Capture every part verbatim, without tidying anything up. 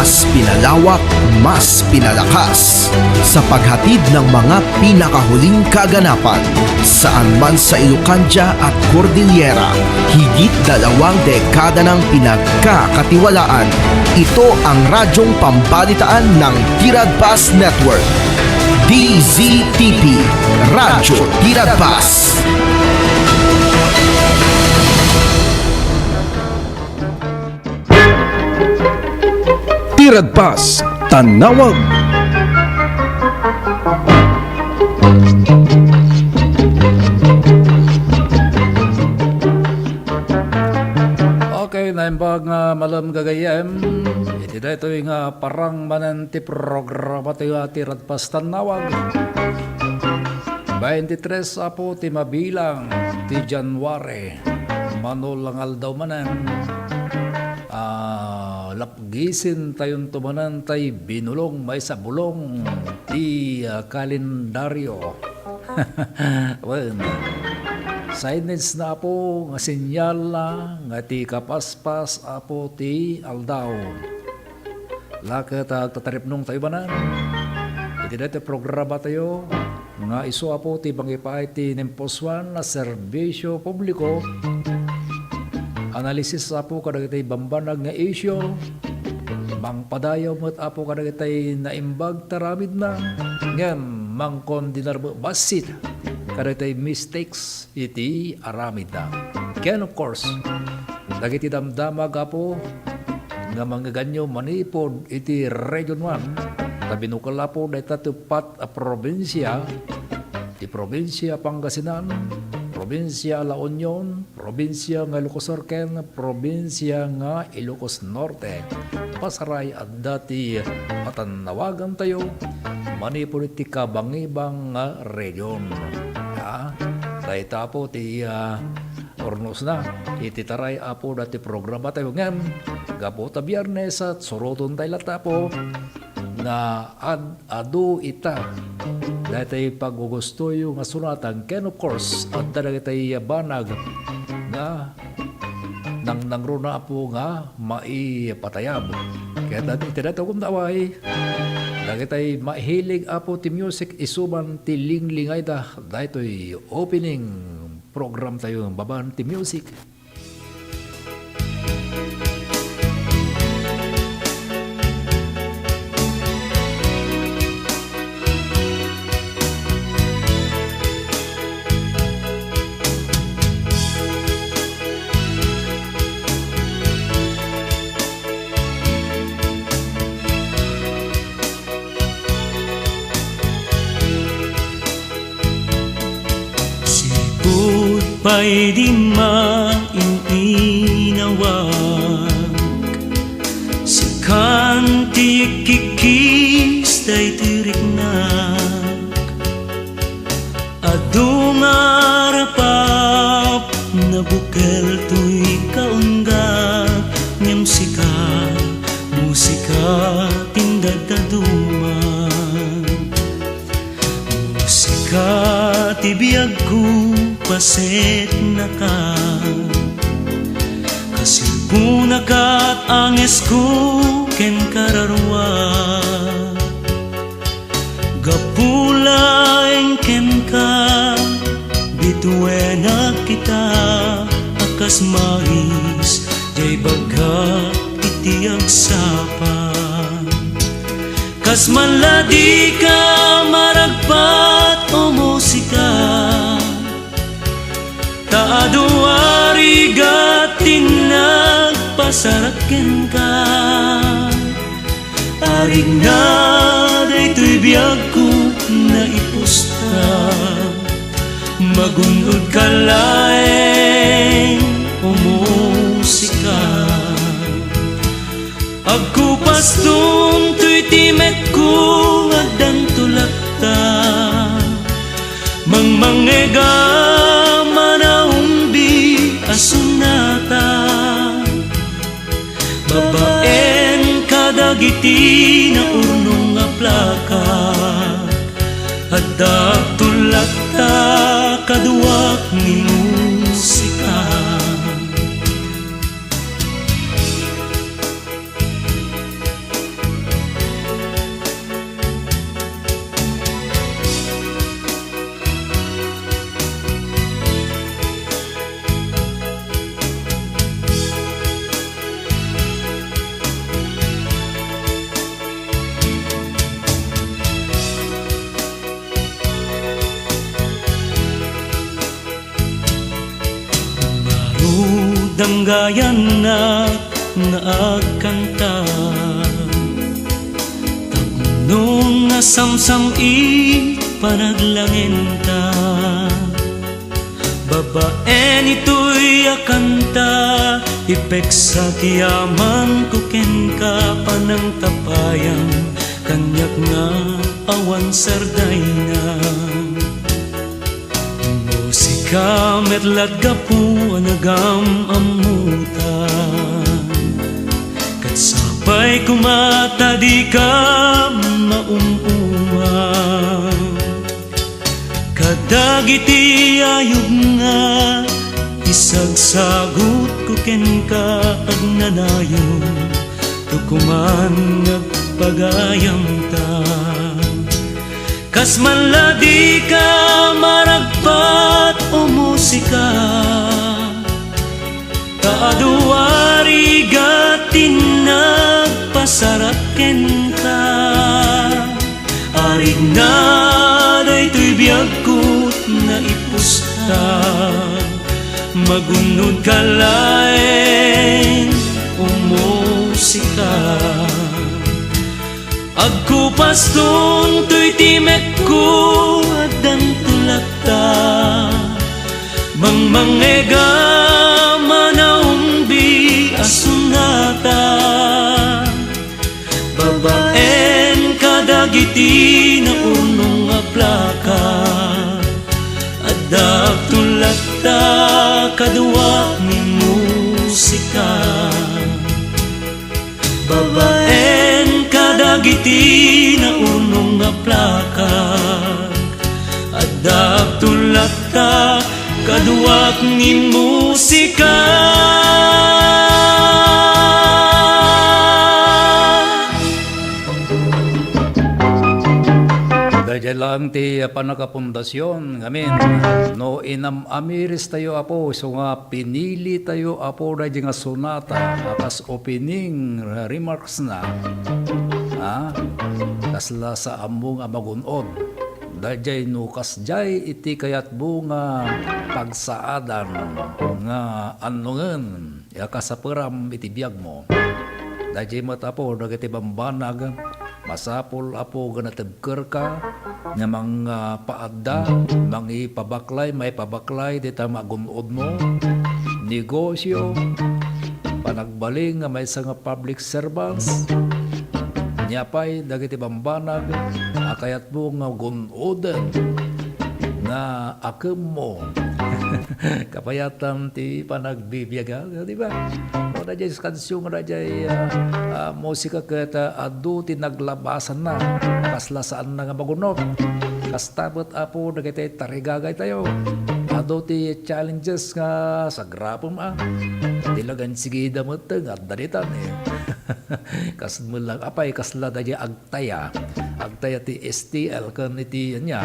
Mas pinalawak, mas pinalakas sa paghatid ng mga pinakahuling kaganapan. Saan man sa Ilocandia at Cordillera, higit dalawang dekada ng pinagkakatiwalaan. Ito ang radyong pambalitaan ng Tiradpas Network. D Z T P, Radyo Tiradpas. Tiradpas, Tanawag. Okay, naimbag nga malem gagayyem. Iti daytoy nga parang manen ti programa tayo a Tiradpas, Tanawag. Baintitres, apo, ti mabilang ti January. Mano lang aldaw manen. Ah, lapgisin tayon to manen tay binulong, maysa bulong ti, ah, kalendaryo. Wen, signage na, apo, nga sinyal na nga ti kapaspas, apo, ti aldaw. La ket, ah, agtataripnong tayo manen iti daytoy programa tayo nga isu, apo, ti mangipaay ti naimpusoan a serbisio publiko, analisis, apo, kadagiti bambanag nga isyu, mangpadayaw met, apo, kadagiti naimbag ti aramidna, ngem mangkondenar met bassit kadagiti mistakes iti aramidna. Ken, of course, dagiti damdama, apo, nga mangngeganyo manipud iti Region one, ta binukel, apo, dayta ti uppat a probinsia, ti probinsia Pangasinan, probinsia La Union, probinsia nga Ilocos Sur ken probinsia nga Ilocos Norte. Pasaray adda ti patannawagantayo manipud iti kabangibang nga region. Ha? Dayta, apo, ti, ah, urnosna iti taray, apo, dati programa tayo. Ngem, gapu ta Biyernes, a, suroton tayo latta, apo, nga ad-, adu ita daytay paggugustoyo nga sunatan. Ken, of course, adda dagitay banag nga nangnangruna, apo, nga maipatayab. Ket iti daytoy gundaway, dagitay mahilig, apo, ti music, isuman ti linglingayda daytoy opening program tayo, Baban ti Music. Sipud pay di maininawag, sikan ti ikkikis daytoy riknak. Adu nga rapap, nabukel toy kaunggat, ngem sika, musika ti indadaduma. Musika ti biagko, pasetnaka. Kasilponakat angesko ken kararua. Gapu laeng kenka, bituenak ita a kas mais, diay bagak iti agsapa. Kas man la dika maragpat, o musika, ta adu a rigat ti nagpasarak kenka. Arigna daytoy biagko, naipusta, magun-odka laeng, o musika. Agkupaston toy timekko, addanto lakta. Mangmangngeg a manaumbi a sonata. Babaen kadagiti naurnong a plaka, adda tulak ta kaduak ni musika. Gayannak nga agkanta, tapno nasamsam-it panaglangenta. Babaen itoy a kanta, ipeksak yamanko kenka, panangtapayam kaniak nga awan sardayna. Musika met lat gapu a nagam-ammutan, ket sapay koma ta dika maum-uma. Kadagiti ayub nga isagsagutko kenka, agnanayon, tukuman nga agpagayamta. Kas man la dika maragpat, o musika, ta adu a rigat ti nagpasarak kenka. Arigna daytoy biagko, naipusta, magun-odka laeng, o musika. Agkupaston toy timekko, addanto latta, mangmangngegam a naungbi a sonata. Babaen kadagiti naurnong a plaka, addaakto latta kaduak ni musika. Babaen kadagiti naurnong a plaka, addaakto latta kaduak ni musika. Daydiay laeng ti pannakapundasion ngamin. No inam-amiristayo, Apo, isu nga pinilitayo, Apo, daydiay nga sonata a kas opening remarks na, ha? Kasla saanmo nga magun-od. Daydiay no kasdiay iti kayatmo nga pagsaadan nga annongen ya kasaperam iti biagmo. Daydiay met, Apo, dagiti bambanag, masapul, Apo, nga natebkerka nga mangpaadda, mangipabaklay, maipabaklay dita magun-odmo, negosyo, panagbalin nga maysa nga public servants, nia pay dagiti bambanag a kayatmo nga gun-oden nga akemmo. Kapayatan ti panagbibiaga, di ba? O, daydiay kansion nga daydiay, ah, ah, musika ket, ah, adu ti naglabasanna. Kasla saanna nga magun-od. Kasta met, Apo, dagiti tarigagaytayo. Adu ti challenges nga sagrapem, ah. Di la agsigida met nga adda ditan, eh. Kas met lang, apay, kasla daydiay ag- taya. Agtaya ti S T L ken iti, ania,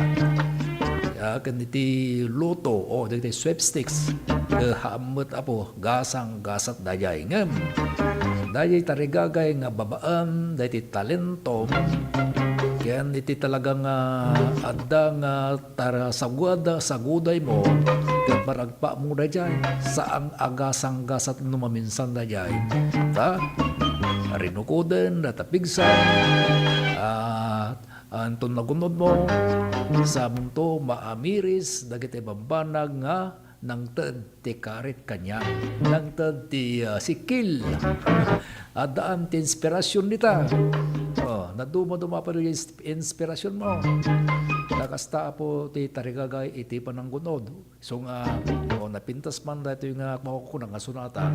ah, ken iti lotto, o, dagiti sweepstakes. Ket haan met, Apo, gasang-gasat daydiay. Ngem, daydiay tarigagay nga babaen, daydiay talentom, ken iti talaga nga adda nga tara, saguda-, sagudaymo, ket maragpatmo daydiay, saan a gasang-gasat no maminsan daydiay. Ta, rinukoden, data pigsa, ah, anton nagun-odmo, saanmonto maamiris dagiti bambanag nga nangted ti karit kaniak, nangted ti, ah, sikil. Addaan ti inspirasyon dita. Oh, naduma-duma pay ins-, inspirasyonmo. Ta kasta, Apo, ti tarigagay iti pananggun-od. Isu nga, oh, napintas man daytoy nga makukunak nga sonata.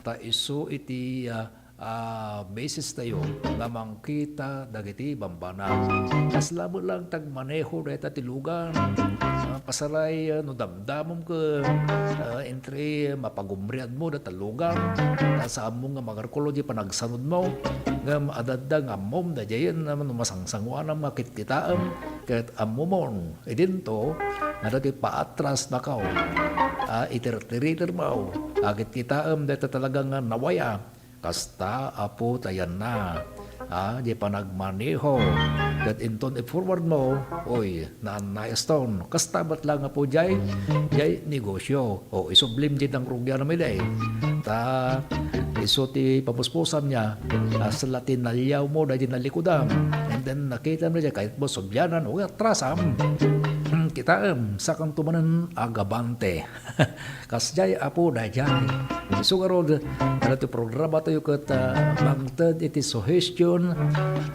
Ta isu iti, ah, ah, basis tayo nga mangkita dagiti bambanag. Kasla met lang ti agmaneho dayta ti lugan. Ah, pasaray, ah, no damdamem ket, ah, entre mapagumriatmo dayta lugan. Ta saanmo nga mangarkulo ti panagsanudmo. Ngem adda nga ammom daydiayen, ah, no masangsanguanam nga kitkitaem ket ammomon. Idinto, nga dagiti paatras dakaw, ah, iterteritermo, ah, kitkitaem dayta talaga nga nawaya. Kasta, Apo, ta yanna. ah, diay panagmaneho. Ket inton i-forward mo, oy, naan-nayaston. Kasta met laeng, Apo, diay, diay negosyo. O, isublim diay nangrugianam idi. Ta, isu ti pamuspusanna, kasla ti naliawmo daydi nalikodam. And then, nakitam daydi, kayatmo sublianan, o atrasam. Hmm, kitaem, sakanto manen agabante. Kasdiay, Apo, daydiay. Isu ngarud, daytoy programatayo ket, ah, mangted iti suggestion,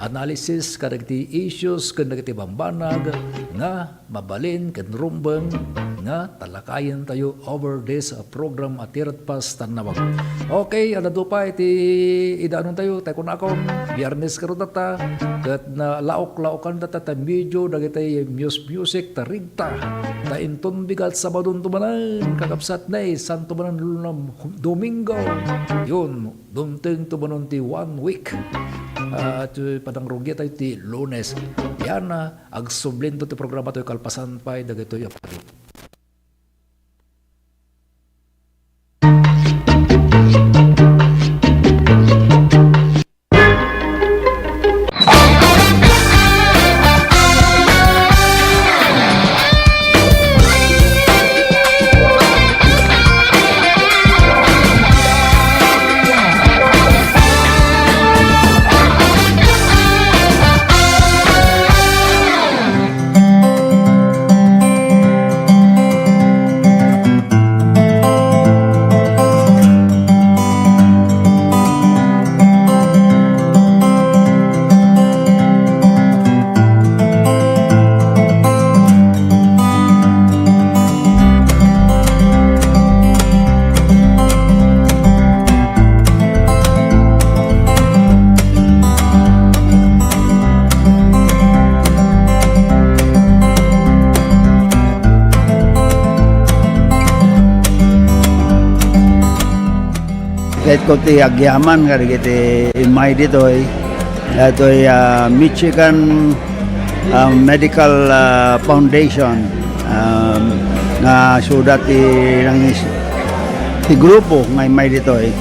analysis kadagiti issues ken dagiti bambanag nga mabalin ken rumbeng nga talakayentayo over this, ah, program a Ti Retpas Tannawag. Okay, adda adu pay ti idaanontayo, tay kunakon, Biyernes ngarud dayta, ket nalaok-laokan dayta ta medyo dagiti music-music ta rig ta, ta inton bigat Sabadonto manen, kakabsat, ne, Santo manen, Luna, Domingo. Yun, dumtengto manen ti one week. Ah, ti panangrugiatayo ti Lunes. Yan, ah, agsublinto ti programatayo kalpasan pay dagitoy a padi. Ket ko ti agyaman kadagiti immay ditoy, datoy, ah, Michigan, ah, Medical, ah, Foundation, um, nga suda ti nangis-, ti grupo nga immay ditoy.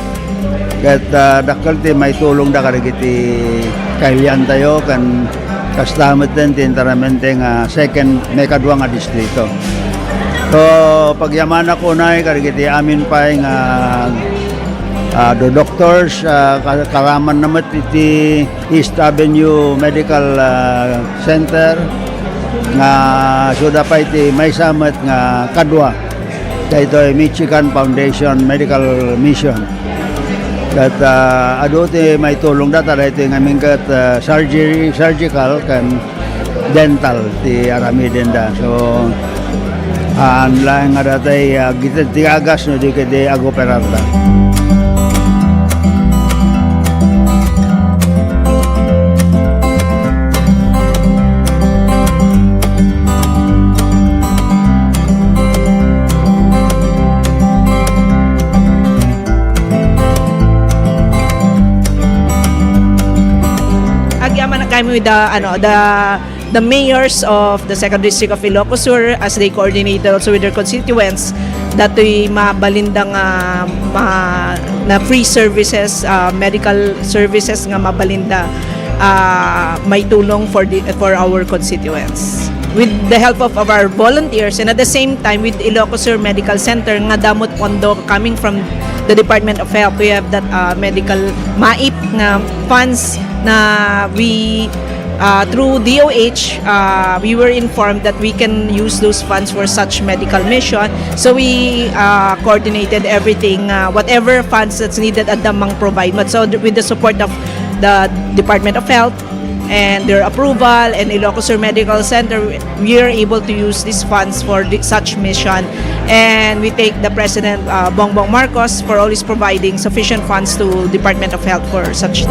Ket, ah, dakkel ti maitulongda kadagiti kailiantayo ken kasta metten ti enteramente nga second, maikadua nga distrito. So, pagyamanak unay kadagiti amin pay nga, ah, do-, doctors, ah, ka-, karamanna met iti East Avenue Medical, ah, Center nga suda pay ti maysa met nga kadua daytoy Michigan Foundation Medical Mission. Ket, ah, adu ti maitulongda ta daytoy ngamin ket, ah, surgery, surgical ken dental ti aramidenda. So, haan laeng nga datay, ah, agitedagagas no di ketdi agoperarda. Agyaman kami with the, ano, the, the mayors of the Second District of Ilocos Sur as they coordinated also with their constituents, datoy mabalinda nga ma-, na free services, ah, medical services nga mabalinda, ah, maitulong for the, for our constituents. With the help of, of our volunteers and at the same time with Ilocos Sur Medical Center nga damo met pondo coming from the Department of Health. We have that, uh, medical MAIP nga funds na we, uh, through D O H, uh, we were informed that we can use those funds for such medical mission. So we, uh, coordinated everything, uh, whatever funds that's needed, adda mang-provide. But so th-, with the support of the Department of Health, and their approval and Ilocos Sur Medical Center, we are able to use these funds for the, such mission. And we thank the President, uh, Bongbong Marcos for always providing sufficient funds to Department of Health for such.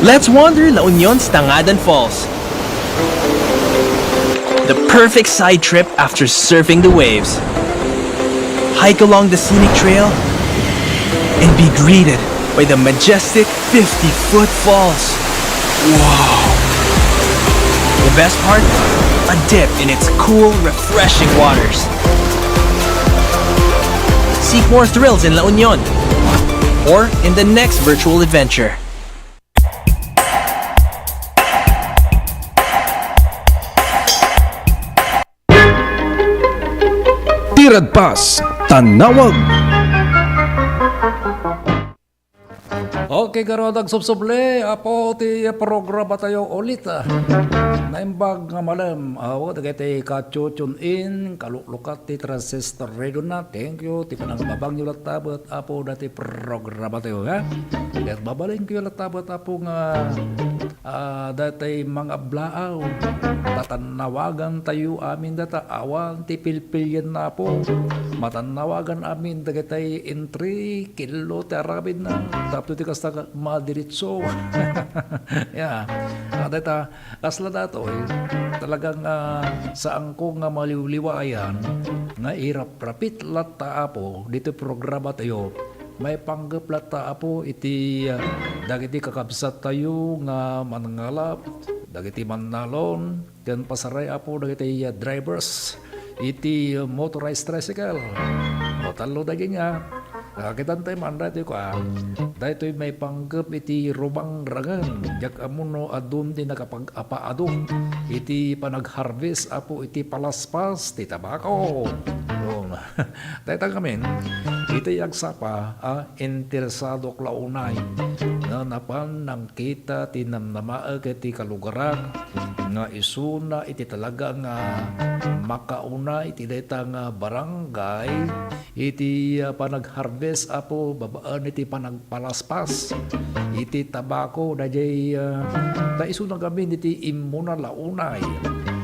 Let's wander La Union's Tangadan Falls. The perfect side trip after surfing the waves. Hike along the scenic trail and be greeted by the majestic fifty-foot falls. Wow! The best part? A dip in its cool, refreshing waters. Seek more thrills in La Union or in the next virtual adventure. Ti Radpas, Tanawag. Okay, garud, agsubsubli, Apo, ti programa tayo ulit, ah. Naimbag nga malem, awa, dagiti ka-tune in, kaluklukat ti transistor radio na. Thank you, ti panangbabanyo latta met, Apo, dati programa tayo, ha? Ket babalinko latta met, Apo, nga, ah, dati mangablaaw. Tatannawagan tayo amin data, awan ti pilpilienna, Apo. Matannawagan amin dagiti entry, killo ti aramidna. Tapno ti kasta ka-, madiretso. Ya. Ah, data, kasla datoy, talagang, ah, saanko nga maliwliwayan nga iraprapit latta, Apo, ditoy programa tayo. Maipanggep latta, Apo, iti, ah, dagiti kakabsat tayo nga manngalap, dagiti mannalon, ken pasaray, Apo, dagiti, ah, drivers iti, ah, motorized tricycle. O, tallo dagiti nga. Kakitan tayo man daytoy ko, ah. Daytoy maipanggep iti rumangrangen. Diak ammo no adun ti nakapag-apaado iti panag-harvest, Apo, iti palaspas ti tabako. Yun. Dayta ngamin, iti agsapa, ah, interesadok la unay nga napan nangkita ti namnamaek iti kalugarak nga isuna iti talaga nga makauna iti dayta nga barangay iti, ah, panag-harvest, Apo, babaen iti panagpalaspas iti tabako, daydiay, ah, ta isuna ngamin iti immuna la unay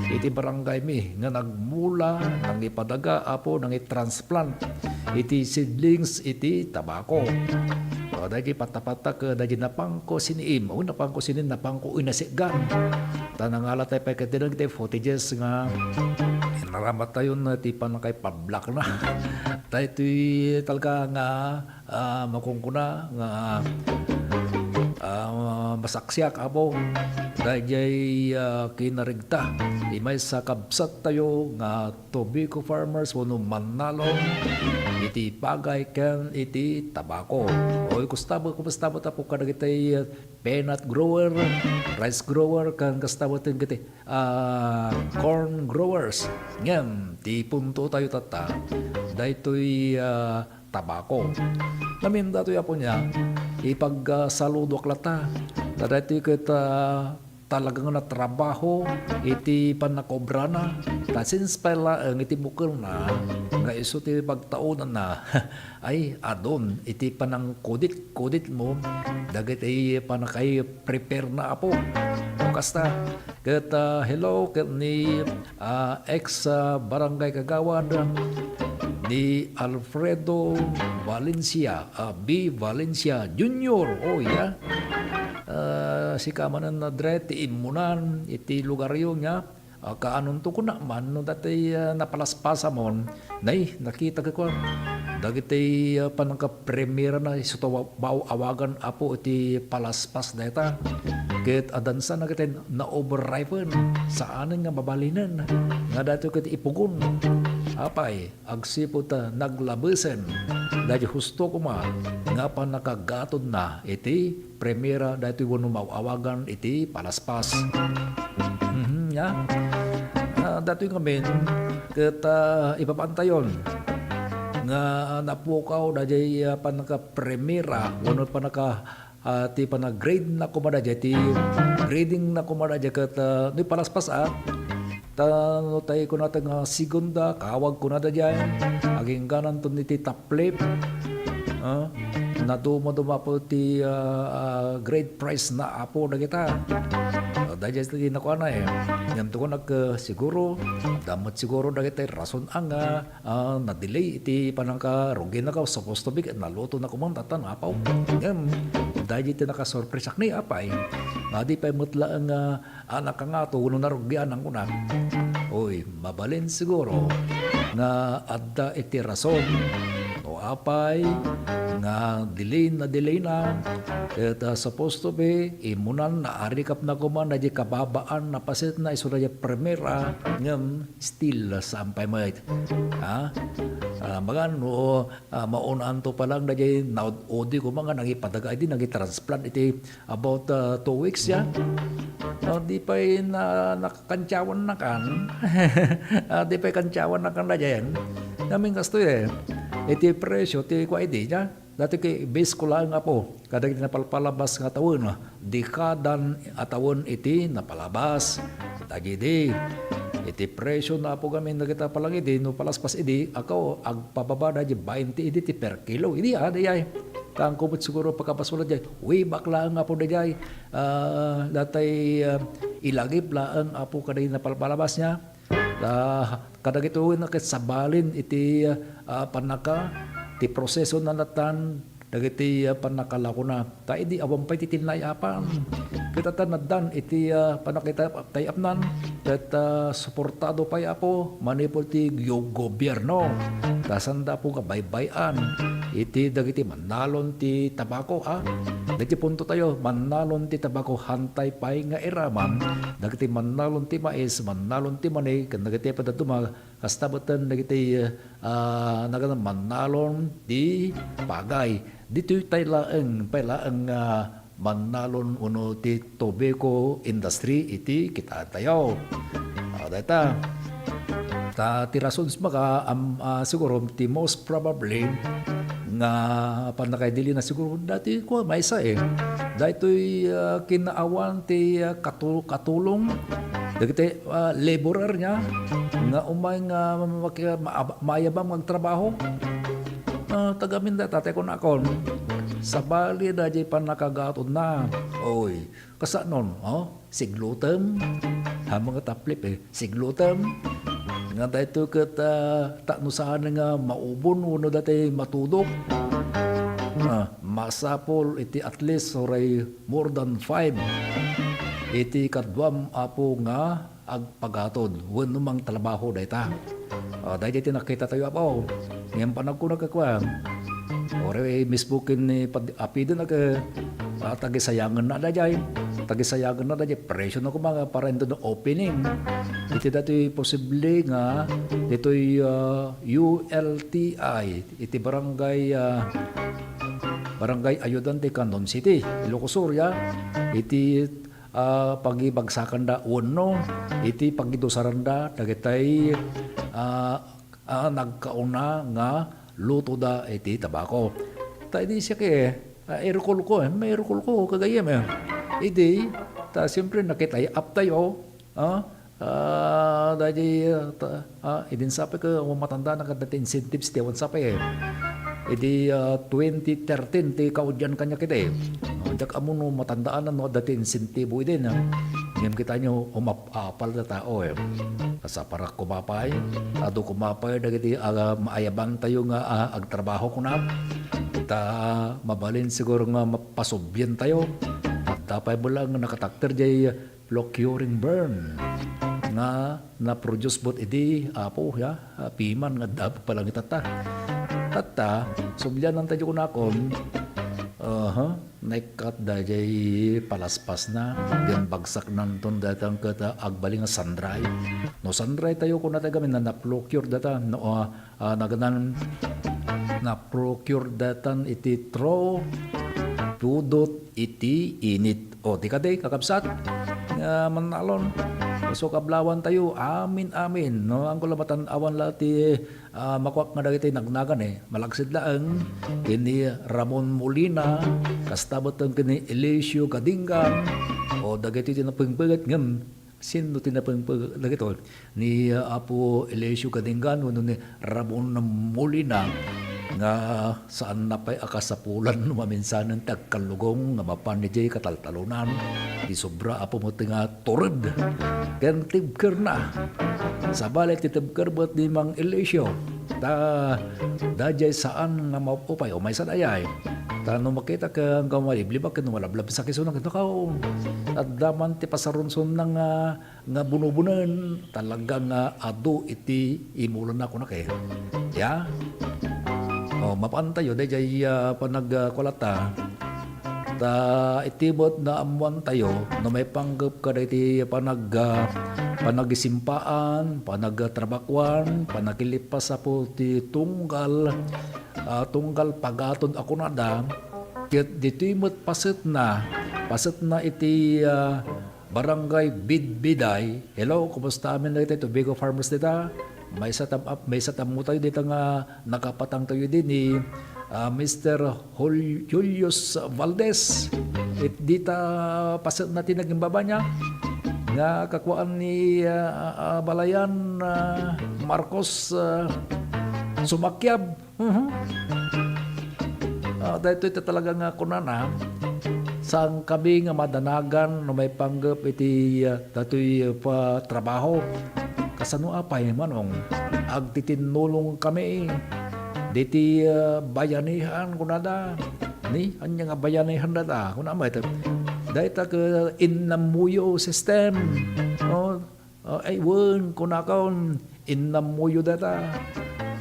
iti barangaymi nga nagmula, nangipadaga, Apo, nangitransplant iti seedlings iti tabako. O, daydiay patta-patta ket daydiay napangko siniim, o, napangko siniim, napangko inasigan. Ta nangala tayo pay ket dagiti footages nga inaramat tayon ti pannakaipablak na. Daytoy talaga nga, ah, makunkuna nga, ah, masaksiak, Apo. Daydiay, ah, kinaregta. Ti maysa kabsat tayo nga tobacco farmers wenno mannalon iti pagay ken iti tabako. Oy, kumusta met, kumusta met, Apo, kadagiti, ah, peanut grower, rice grower, ken kasta met dagiti, ah, corn growers. Ngem, ti punto tayo tatta, daytoy, ah, tabako. Ngamin datoy, Apo, nia, ipagsaludoak latta. Ta daytoy ket, ah, talaga nga natrabaho iti pannakobrana. Ta since pay laeng iti bukelna, nga isu ti pagtaudna, ay, adun iti panangkudit-kuditmo dagiti pannakaiprepare na, Apo. O kasta, ket, ah, hello, ket ni, ah, ex, ah, barangay kagawad, ni Alfredo Valencia, ah, B. Valencia Junior. Oh, yeah. Ah, sika manen, Dre, ti immunan iti lugaryo nia. Ah, kaanonto kuna man no dati, ah, napalaspasam, nay, nakita ko dagiti, ah, panangkapremierana, isu ta wa-, maaw-awagan, Apo, iti palaspas dayta. Ket adansa na ket na-overripen, saanen nga mabalinen nga daytoy ket ipugon. Apay, agsipud ta naglabesen, daydi husto koma nga pannakagatodna iti premiera daytoy wenno maaw-awagan iti palaspas. Mhm, ya. Ah, daytoy ngamin ket, ah, ipapantayon nga napukaw daydiay, ah, pannakapremiera wenno pannaka, ah, ti panagrade na koma daydiay, ti grading na koma daydiay ket, ah, no ipalaspas, ah, Ta no tay kunata nga segunda, kawag kunada diay, aginggananton iti top lip. Ah, naduma-duma po ti, ah, ah, grade price na, Apo, dagita. Ah, Daydiay ti nakuana, eh. Ngem ti kunak, eh, siguro, adda met siguro dagiti rason nga, ah, na-delay iti panangkarugina ka, supposed to be, naluto na kuman, tatan, apaw. Ngem, daydiay ti nakasurprisak ni apay. Nga di pay met laeng, ah, anak nga to, wenno narugian ang kunak. Oy, mabalin siguro nga adda iti rason. No apay nga delay na delay na, ket, ah, supposed to be, imunan naarikapna koma na di kababaan na pasetna isu na di primera, ngem still saan pay met. Ha? Ah, magan, no, ah, maunanto pa lang na di naud-udi koma nga nangipadaga idi, nangitransplant iti about, ah, two weeks ya. Ah, di pay na, nakakantyawan na kan. Ah, di pay kantyawan na kan na di. Namin kastoy, eh. Iti presyo, ti kwa idi, ya. Dati kay base ko lang, apo, kadagiti napalpalabas nga tawen, dekadan a tawen iti napalabas. Dagidi, iti presyo na, apo, gamin dagita palang idi, no palaspas idi, ako, agpababa na di bainte idi ti per kilo. Idi, ah, dayay. Tangko met siguro pagkabasol dayay. Way back lang, apo, dayay. Ah, datay, ah, ilagip laeng, apo, kadagiti napalpalabas niya. Ah, kadagiti wenno ket sabalin iti, ah, pannaka, ti proseso na natan, dagiti, ah, pannakalakona. Ta idi awan pay ti tinnayapan. Ket ata naddan iti, ah, pannakita-, tay-apnan, ket, ah, suportado pay, apo, manipud ti gu-, gobierno. Ta sanda, apo, nga baybay-an iti dagiti mannalon ti tabako, ah. Dagiti punto tayo, mannalon ti tabako, hantay pay nga iraman dagiti mannalon ti mais, mannalon ti mani, ken dagiti pay dadduma, kasta metten dagiti, ah, nagan-, mannalon ti pagay. Ditoy tay laeng, pay laeng nga mannalon wenno ti tobacco industry iti kitaentayo. Ah, dayta. Ta ti rason maka, am-, ah, siguro ti most probably nga pannakaidili na siguro dati ko maysa, eh. Daytoy, ah, kinaawan ti, ah, katu-, katulong dagiti, ah, laborer niya nga umay nga maki-, maab-, maayabang magtrabaho. Ah, tagamin da, tatay ko nakon. Sabali da jay pannakagatod na. Oy, kasanon, oh? Siglutem. Ha, mga taplip, eh. Siglutem. Nga daytoy ket, ah, ta no saan nga maubon wenno dati matudok. Ah, masapul iti at least uray more than five. Iti kaduam, apo, nga agpagatod wenno mangtrabaho dayta. Ah, daydi ti nakita tayo, apo. Ngem panagkunak a kua, uray mismo ken ni pad-, apiden a ke-, ah, tagisayangen na daydiay. Tagisayangen na daydiay. Presyo na koma nga para into the opening. Iti datoy posible nga ditoy, ah, U L T I, iti barangay, ah, barangay Ayudan ti Candon City, Ilocos Sur, ya. Iti ah, pagibagsakanda wenno iti pagidusaranda dagitay, ah, ah, nagkauna nga lutoda iti tabako. Ta idi siak, eh, ah, irukol ko, eh, mairukol ko, kagayem, eh. Idi, ta siyempre, nakitay-up tayo, ah, Ah, daydi, ah, ta-, ah, idin sapay ket matandaan ket dati incentives ti awan sapay, eh. Idi, ah, twenty thirteen ti kaudian kaniak idi. Oh, diak ammo no matandaan no dati incentibo idin, ah. Ngem kita nyo, umap-apal da tao, eh. Kasaparak kumapay, adu kumapay dagiti, ah, maayabang tayo nga, ah, agtrabaho kuna. Ta mabalin siguro nga mapasubyen tayo. At tapay mo lang nakatakter jay Procuring Burn nga na-produce both idi, apo, ya, ah, piman nga adda pa lang itatta. Tatta, sublianan tayo kunakon, aha, naikkat da jay palaspas na, ken bagsak nanton datang ket, ah, agbaling nga sandray. No sandray tayo kuna tayo gamin na na-procure data, no, ah, ah, naganan na-procure datan iti tro, pudot iti init. O, ti kadi, kakabsat, nga mannalon. So, kablawan tayo, amin, amin, no? Ang kulamatan, awan la ti, ah, makuak nga dagiti nagnagan, eh. Malagsid laeng, ini Ramon Molina, kasta met kini Elicio Gadingan, o dagiti ti napengpenget ngem, Sinno ti napengpeng dagito? Ni, ah, Apo Elicio Gadingan wenno ni Ramon Molina? nga saan na pay a kasapulan no maminsanen ti agkallugong nga mapan idiay kataltalonan, ti sobra a pumeti nga tured ken tibkerna. Sabali ti tibker met ni Mang Elicio, ta daydiay saan nga maupay o maysa dayay. Ta no makita ka nga maliblibak ken malablab sa kisuna, ket nakaw, adda man ti pasarunsunna nga nga bunobunen, talaga nga adu iti imulana, kunak, eh. Ya? O, mapantayo, daydiay, ah, panag, ah, kualata. Ta iti met naammoantayo, no maipanggep kadagiti panag, ah, panagisimpaan, panagtrabakuan, panagkilipas apo ti tunggal, ah, tunggal pagatod a kunada, ket ditoy met pasetna, pasetna iti, ah, Barangay Bidbiday. Hello, kumusta amin dagiti Tobago farmers dita? Maysa tam-, ap-, maysa tammo tayo dita nga nakapatang tayo di ni, ah, Mister Jul-, Julius Valdez. It dita paset na ti nagimbaba niya nga kakuan ni, ah, ah, Balayan, ah, Marcos, ah, Sumakyab. Mhm. Ah, daytoy ti talaga nga kunana, saan kami nga madanagan no maipanggep iti, ah, daytoy, ah, pa trabaho. Kasano apay, Manong? Agtitinnulong kami diti, ah, bayanihan, kunada. Ni, anya nga bayanihan data? Kuna met, dayta ket innamuyo system. Oh, Ah, ay, wen, kunakon, innamuyo data.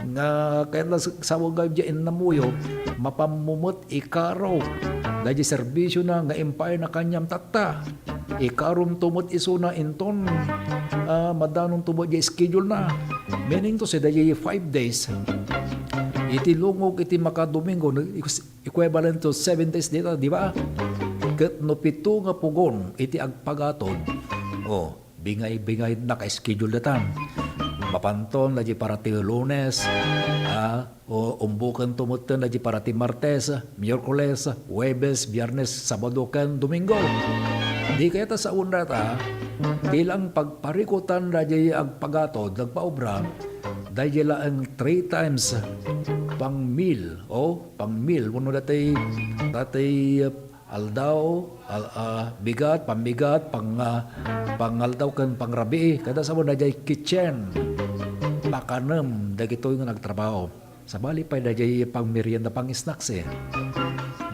Nga, kayat la s-, sawen nga idiay innamuyo, mapan mo met ikaro. Daydiay serbisyo na nga impay na kaniam tatta. Ikarom to met isuna inton, ah, madanon to met diay schedule na. Meaning to say, daydiay five days. Iti lungog iti makadomingo, no, equals-, equivalent to seven days dita, di ba? Ket no pito nga pugon iti agpagatod, oh, bingay-bingay naka-schedule datan. Mapanton daydiay para ti Lunes, ah, o umbuken to metten daydiay para ti Martes, Miyerkules, Huwebes, Biyernes, Sabado, ken Domingo. Di kayat a sawen data, ti lang pagparikutan daydiay agpagatod, agpaobra, daydiay laeng three times pang meal, o pang meal, wenno daytoy, daytoy, aldaw, al-, ah, bigat, pambigat, pang-, ah, pangaldaw ken pangrabii. Kada sabon daydiay kitchen. Pakanem dagitoy nga nagtrabaho. Sabali pay daydiay pangmerienda, pang-snacks, eh.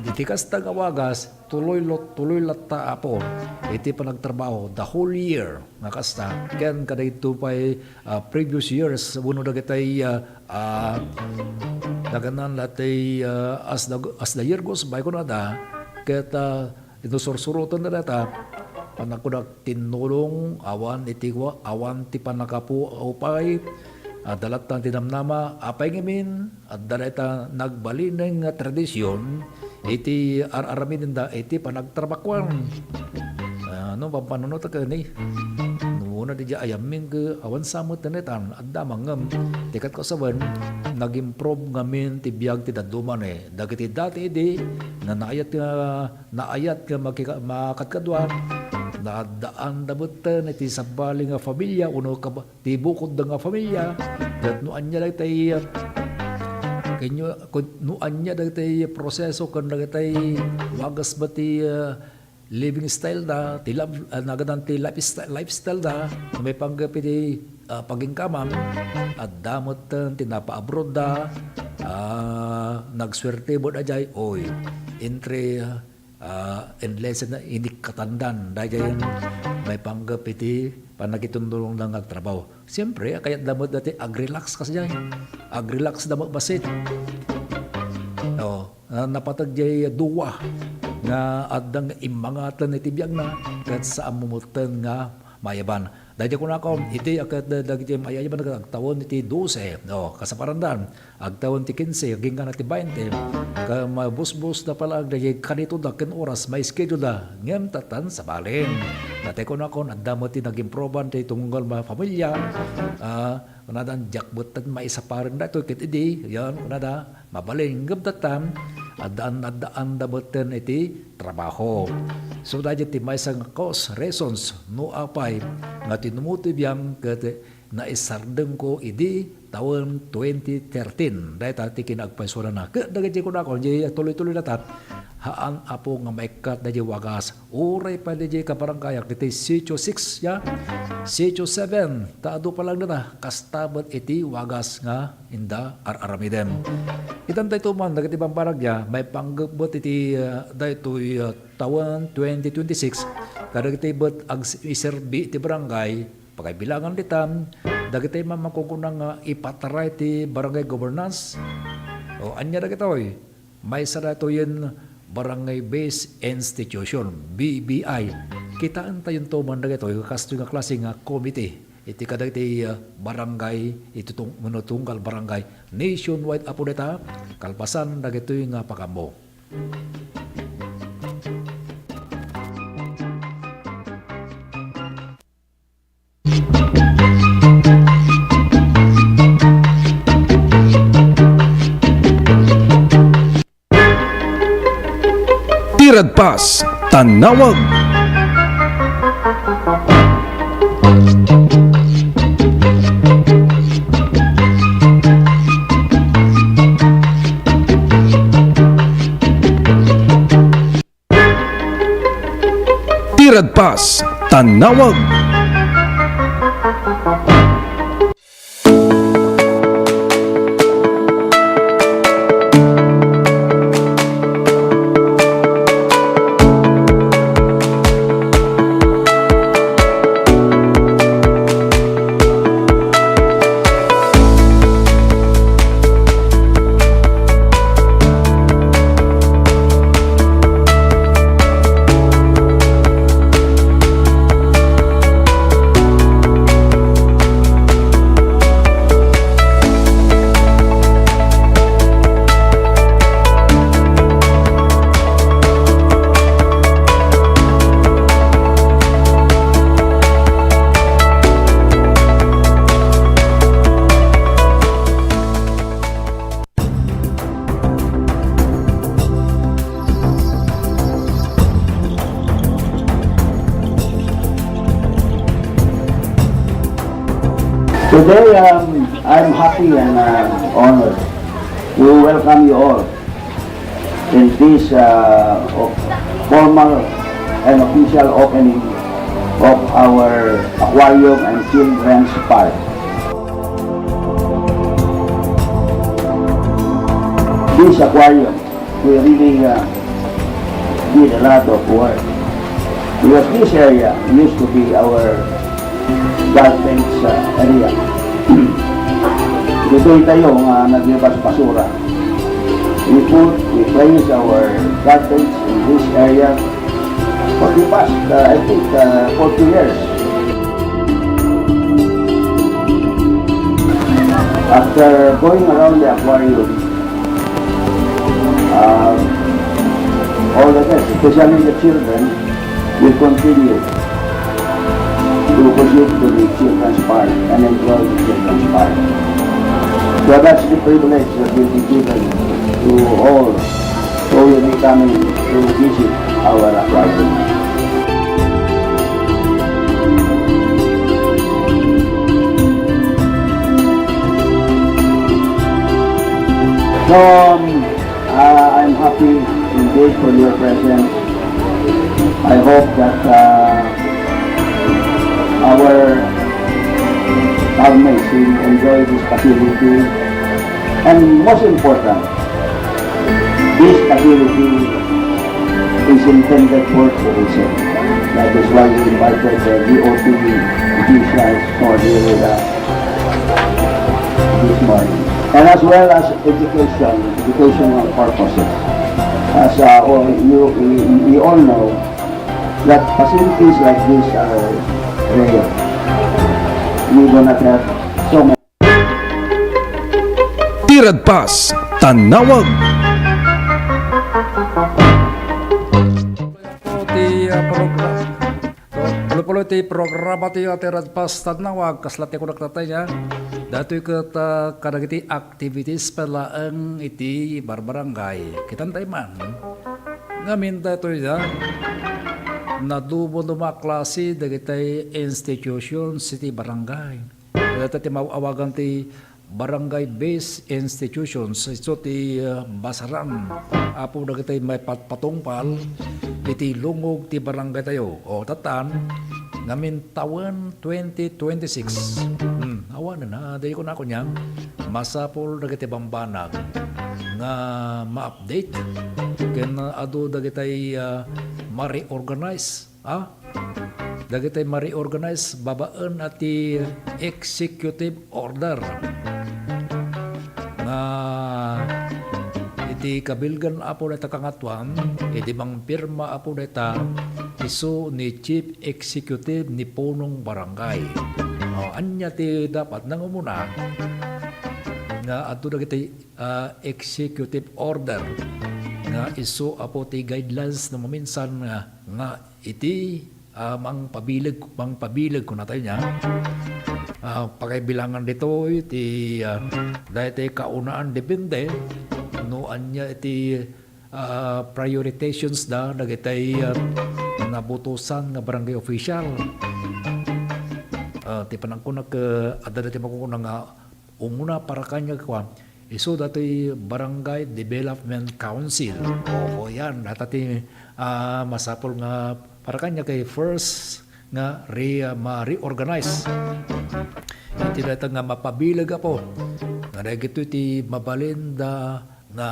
Iti kasta nga wagas, tuloy lot-, tuloy latta, Apo, iti panagtrabaho the whole year nga kasta. Ken kadayto pay, ah, previous years, wenno dagitay, ah, ah, naganan latay, ah, as the, as the year goes by, kunada, ket, ah, ino sursuroten da data, panagkunak tinnulong, awan iti wa-, awan ti pannakapu-, upay, adda latta ti namnama, apay ngamin, adda dayta nagbalinen nga tradisyon, iti ar-aramidenda iti panagtrabakuan. Ah, no, pampanunotek ni, no, na di ayammin ke, awan sa met tenetan, adda mangem, ti ket kasawen, nag-improve ngamin ti biag ti dadduma ni. Dagiti dati idi, nga naayat nga, naayat nga makika-, makadkadua, naaddaan da metten iti sabali nga familia, uno kab-, ti bukodda nga familia, ket no ania dagitay, ken-, kun-, no ania dagitay proseso ken dagitay wagas ba ti, ah, living style da, ti love, ah, nagadan ti lifestyle, lifestyle da, no maipanggep iti, ah, pagingkaman, adda metten ti napaabroad da, ah, nagsuerte met daydiay, oy, entre, ah, ah, endless na inikkatandan, daydiay maipanggep iti pannakitundulongda nga agtrabaho. Siempre, kayat da met dati ag-relax kasdiay. Ag-relax da met bassit. Oo, ah, napateg diay dua nga adda nga immangaten iti biagna, ket saan mo metten nga maayaban. Daydiay kunakon, iti a ket dagiti maayaban ket agtawen iti dose. Oo, kasaparandan. Agtawen ti kinse, agingga na ti bainte. Ket mabusbos da pala agdayeg kanito da ken oras, ma-schedule da. Ngem tatan sabalin. Daytoy kunakon, adda met ti nagimproban ti tunggal mafamilia. Ah, kunadan, diak metten maisaparen daytoy ket idi, yan, kunada, mabalin. Ngem tatan, addaan, addaan da metten iti trabaho. So, daydiay ti maysa nga cause, reasons, no apay, nga tinumuto ti biag ket naisardengko idi tawen twenty thirteen. Dayta ti kinaagpaysuanana. Ket dagiti kunakon, di tuloy-tuloy latta. Haan, Apo, nga maikkat daydi wagas. Uray pay daydi kabarangayak, daydi Sitio six, ya. Sitio seven, ta adu pa lang dayta. Kasta met iti wagas nga inda ar-aramiden. Itan daytoy man, dagiti bambanag, ya, maipanggep met iti, ah, daytoy, ah, tawen twenty twenty-six, kadagiti met ag-, iserbi iti barangay, pagaybilangan ditan, dagiti man makukuna nga ipataray ti barangay governance. O, ania dagitoy? Maysa daytoyen barangay-based institution, B B I. Kitaentayo man dagitoy kastoy nga klase nga committee iti kadagiti, ah, barangay, iti tung-, manutunggal barangay nationwide, Apo, dayta, kalpasan dagitoy nga pag-ammo. Ti Radpas Tannawag. Ti Radpas Tannawag. Today, um, I'm happy and, uh, honored to welcome you all in this, uh, o-, formal and official opening of our aquarium and children's park. This aquarium, we really, uh, did a lot of work because this area used to be our garbage, uh, area. Ditoy tayo nga naglibas basura. We put, we place our garbage in this area for the past, uh, I think, uh, forty years. After going around the aquarium, uh, all the guests, especially the children, will continue to proceed to the children's park and enjoy the children's park. So that's the privilege that will be given to all who will be coming to visit our aquarium. So, um, uh, I'm happy indeed for your presence. I hope that, uh, our housemates will enjoy this facility. And most important, this facility is intended for tourism. That is why we invited the D O T officials for the area this morning. And as well as education, educational purposes. As, uh, all you, we, we all know that facilities like this are rare. We do not have so many. Ti Radpas Tannawag. Ti, ah, program. Pulo-pulo ti programa ti, ah, ti Radpas Tannawag, kasla ti kunak tatay niya. Datoy ket, ah, kadagiti activities pa laeng iti barbarangay. Kitan tayo man. Ngamin daytoy da, nadumduma a klase dagiti institutions iti barangay. Dayta ti maaw-awagan ti barangay-based institutions, isu ti, ah, basaran, apo dagiti maipatpatungpal iti lungog ti barangaytayo. O, tattan, ngamin tawen twenty twenty-six. Hmm, awanen, ah, daydi ko na kunian, masapul dagiti bambanag nga ma-update ken adu dagiti, ah, ma-reorganize, ah, dagiti ma-reorganize babaen a ti executive order nga iti kabilgan, apo, dayta kangatoan, idi mangpirma, apo, dayta isu ni Chief Executive ni Punong Barangay. O, ania ti dapat? Nangumuna nga adto dagiti, ah, executive order nga isu, apo, ti guidelines no maminsan nga, nga iti, ah, mangpabileg, mangpabileg kunatayo nia. Ah, pakaibilangan ditoy ti, ah, daytoy kaunaan depende no ania iti, ah, prioritizations da dagitay, ah, nabutosan nga barangay official. Ah, ti panagkunak, ah, adda daytoy makukuna nga umuna para kaniak kua, isu datoy Barangay Development Council. Oo, yan. Data ti, ah, masapul nga para kaniak kay first nga re-, ah, ma-reorganize. Iti data nga mapabileg, apo, nga dagitoy ti mabalin da nga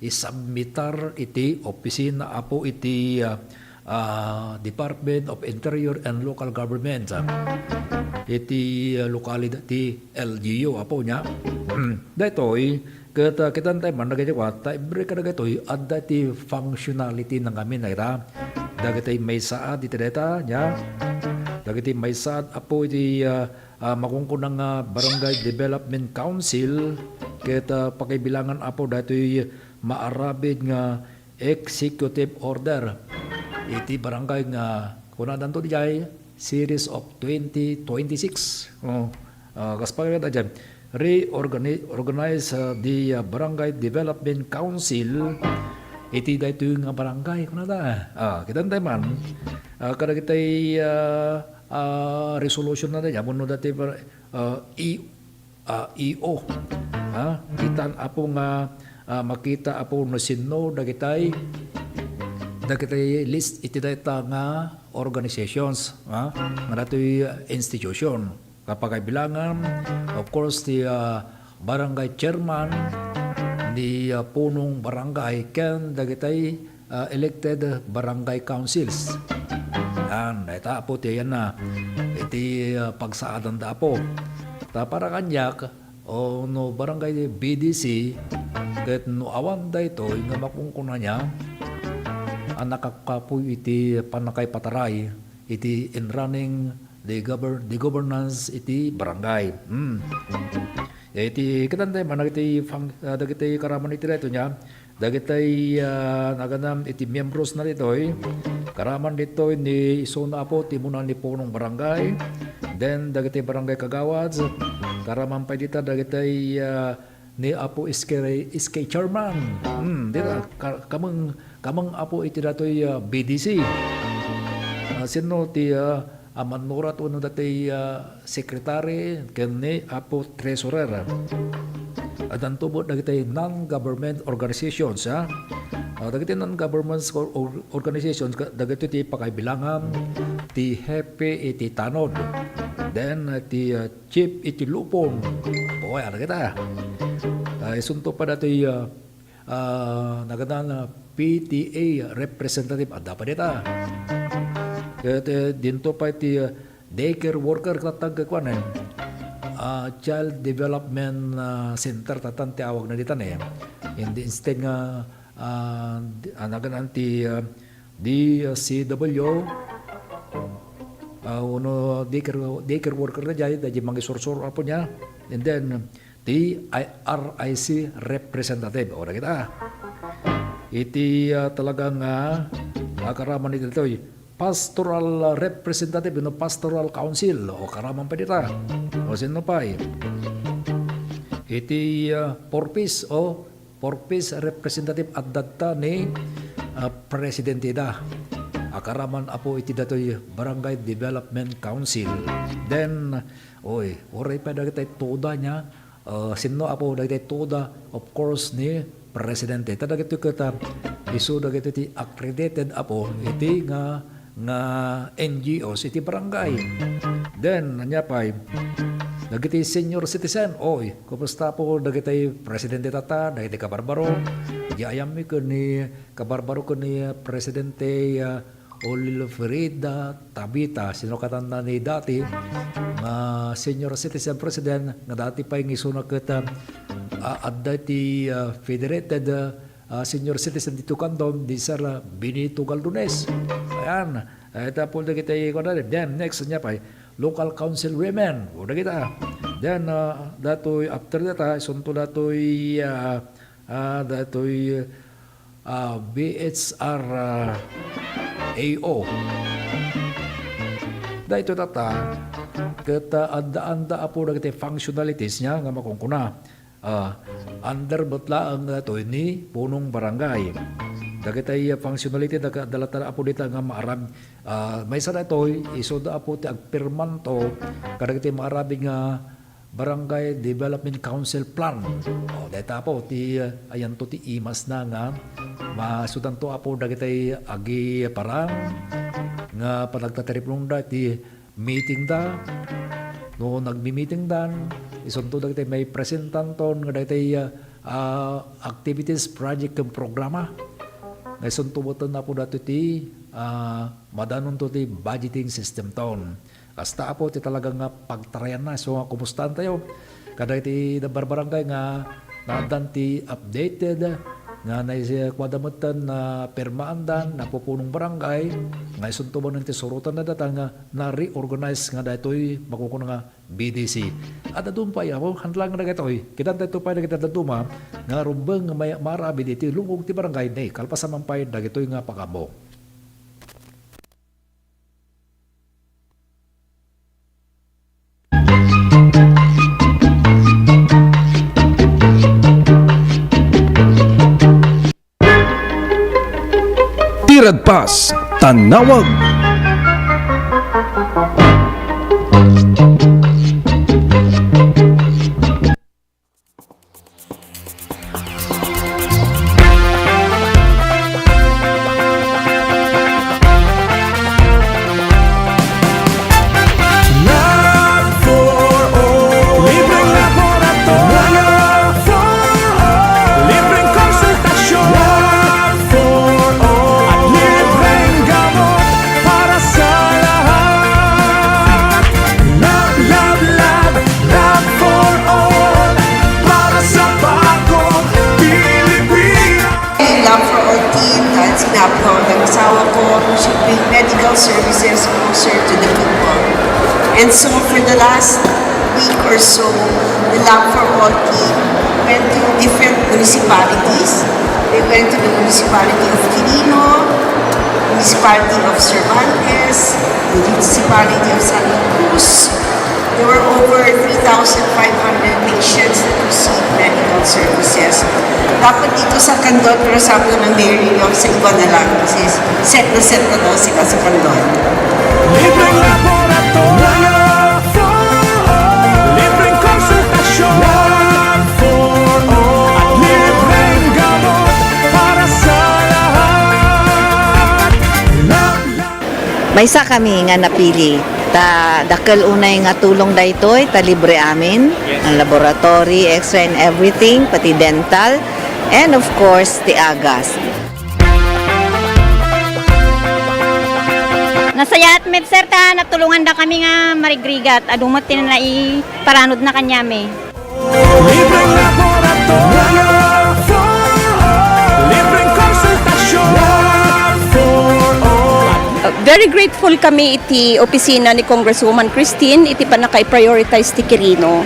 isubmitar iti opisina, apo, iti, ah, ah, Department of Interior and Local Government, ah, iti, ah, lokalidad ti L G U, apo, nia. Daytoy, ket, ah, kitan tayo man dagiti kua, ta ibre kadagitoy, adda ti functionality na ngamin, dagita. Dagiti maysaad iti dayta, nia. Dagiti maysaad, apo, iti, ah, ah, makunkuna nga Barangay Development Council, ket, ah, pakaibilangan, apo, daytoy maaramid nga executive order iti barangay nga kunadanto diay series of twenty twenty-six. Oh, ah, kas pagkakita diay, reorgani-, organize, ah, the, ah, Barangay Development Council iti daytoy nga barangay, kunada. Ah, kitan tayo man, ah, kadagitay, ah, ah, resolution na diay, wenno dati, ah, i-, ah, E O. Ha? Kitan, apo, nga, ah, makita, apo, no sinno dagitay, dagitay list iti dayta nga organizations, ha? Nga datoy institution. Kapagaybilangan, of course, ti, ah, barangay chairman, ni, ah, punong barangay, ken dagitay ah, elected barangay councils. Yan, dayta, apo, ti yan na iti, ah, pagsaadan da, apo. Ta para kaniak, o no barangay B D C, ket no awan daytoy nga makunkuna nia, a nakakapoy iti pannakaipataray iti in running the govern-, the governance iti barangay. Hmm. Iti, kitan tayo man, dagiti fun-, ah, dagiti karaman iti daytoy nia, dagiti, ah, naganam iti miyembros na ditoy, karaman ditoy ni isuna, apo, ti muna ni punong barangay, then dagiti barangay kagawad, karaman pay dita dagiti, ah, ni Apo S K, S K chairman. Hmm, dita, ka-, kameng, kameng, apo, iti datoy, ah, B D C. Ah, sinno ti, ah, a mannurat wenno datoy, ah, secretary ken ni Apo Treasurer. Addanto met dagiti non-government organizations, ha? Ah, dagiti non-government or-, or-, organizations, ka-, dagiti ti pakaibilangan ti hepe iti tanod. Then, ah, ti, ah, chief iti lupon. Apo, ay, ano kita? Ah, isunto pa datoy, ah, ah, nagada na P T A representative. Adda pa dita. Ket, eh, dinto pa iti, ah, daycare worker, tatag, kuan, eh. Ah, child development, ah, center, tatan ti awag na ditan, eh. Hindi, instead nga, ah, di-, ah, naganaan ti, ah, D C W, ah, uno daycare, daycare worker na jay, da jay mangisursuro, apo, nia. And then, ti R I C representative. O, nakita. Iti, ah, talagang, ah, nakaraman iti daytoy. Pastoral representative, no, pastoral council. O, karaman pa dita. O, sino pa, eh? Iti, ah, Four Ps, o, Four Ps representative, adda ta ni, ah, presidente da. Akaraman, apo, iti datoy Barangay Development Council. Then, oy, uray pa dagiti tuda nia, Ah, sinno, Apo, dagiti TODA? Of course, ni Presidente. Ta dagitoy ket, ah, isu dagitoy ti accredited, Apo, iti nga, nga N G Os iti barangay. Then, ania pay? Dagiti senior citizen. Oy, kumusta, Apo, dagiti presidente tatta, dagiti kabarbaro? Di ayam mi ken ni kabarbaro ken ni Presidente, ah, Olfreda Tabita, sino katanna ni dati nga senior citizen president nga dati pay nga isuna ket, ah, adda ti, ah, federated, ah, senior citizen dito Candon, di Sir, ah, Benito Galdones. Ayan. Ita po dagiti kuan na. Then, next, ania pay? Local council women. O, dagita. Then, ah, datoy, after that, ah, isunto datoy, ah, ah, datoy, ah, B H R, ah, A O. Daytoy tatta, ket, ah, adda-adda, Apo, dagiti functionalities niya nga makunkuna. Ah, under met laeng daytoy ni punong barangay. Dagiti functionality, daga-, dalatan, Apo, dita nga maarab-, ah, maysa daytoy, isuda, Apo, ti agpirmanto kadagiti maarabid nga Barangay Development Council Plan. O, dayta, Apo, ti, ah, ayanto ti imasna nga maisudanto, Apo, dagiti agiparang nga panagtataripnongda iti meetingda. No nagmi-meetingdan, isunto dagiti maipresentanton nga dagiti, ah, activities, project, ken programa. Nga isunto metten, Apo, daytoy ti, ah, madanonto ti budgeting systemton. Kasta, Apo, ti talaga nga pagtarayanna. So, nga kumustaantayo kadagiti barbarangay nga naaddan ti updated nga nai-, kuada metten, napirmaandan, napupunong barangay, nga isunto manen ti surotanna dayta nga na-reorganize nga daytoy makukuna nga B D C. Adda dumayo, Apo, hantlang dagitoy. Kitaentayo pay dagiti dadduma nga rumbeng nga may-, maarabid iti lungog ti barangay, ni kalpasan man pay dagitoy nga pag-ammo. Ti Radpas Tanawag. Love for all. Libreng laboratorio. Love for all. Libreng konsultasyon. Love for all. At libreng gamot para sa lahat. Love, love, love. Love for all, para sa bagong Pilipinas. Love for all team, dahil sinabi ho ng asawa ko, we should bring medical services closer to the people. And so for the last week or so, the Love for All team went to different municipalities. They went to the municipality of Quirino, municipality of Cervantes, municipality of Santa Cruz, There were over three thousand five hundred patients that received medical services. Dapat dito sa Candon, pero sabi ng mayor ninyo, sa iba na lang. Kasi set na set na daw sila sa Candon. Libreng laboratorio for all. Libreng konsultasyon for all. At libreng gamot para sa lahat. Love, love. Maysa kami nga napili. Ta dakkel unay nga tulong daytoy, ta libre amin, ang laboratory, X-ray and everything, pati dental, and of course, ti agas. Nasayaat met, sir, ta natulongandakami nga marigrigat. Adu met ti naiparanodna kaniami. Libreng laboratorio for all. Libreng konsultasyon for all. Uh, very grateful kami iti opisina ni Congresswoman Christine iti pannaka-prioritize ti Quirino.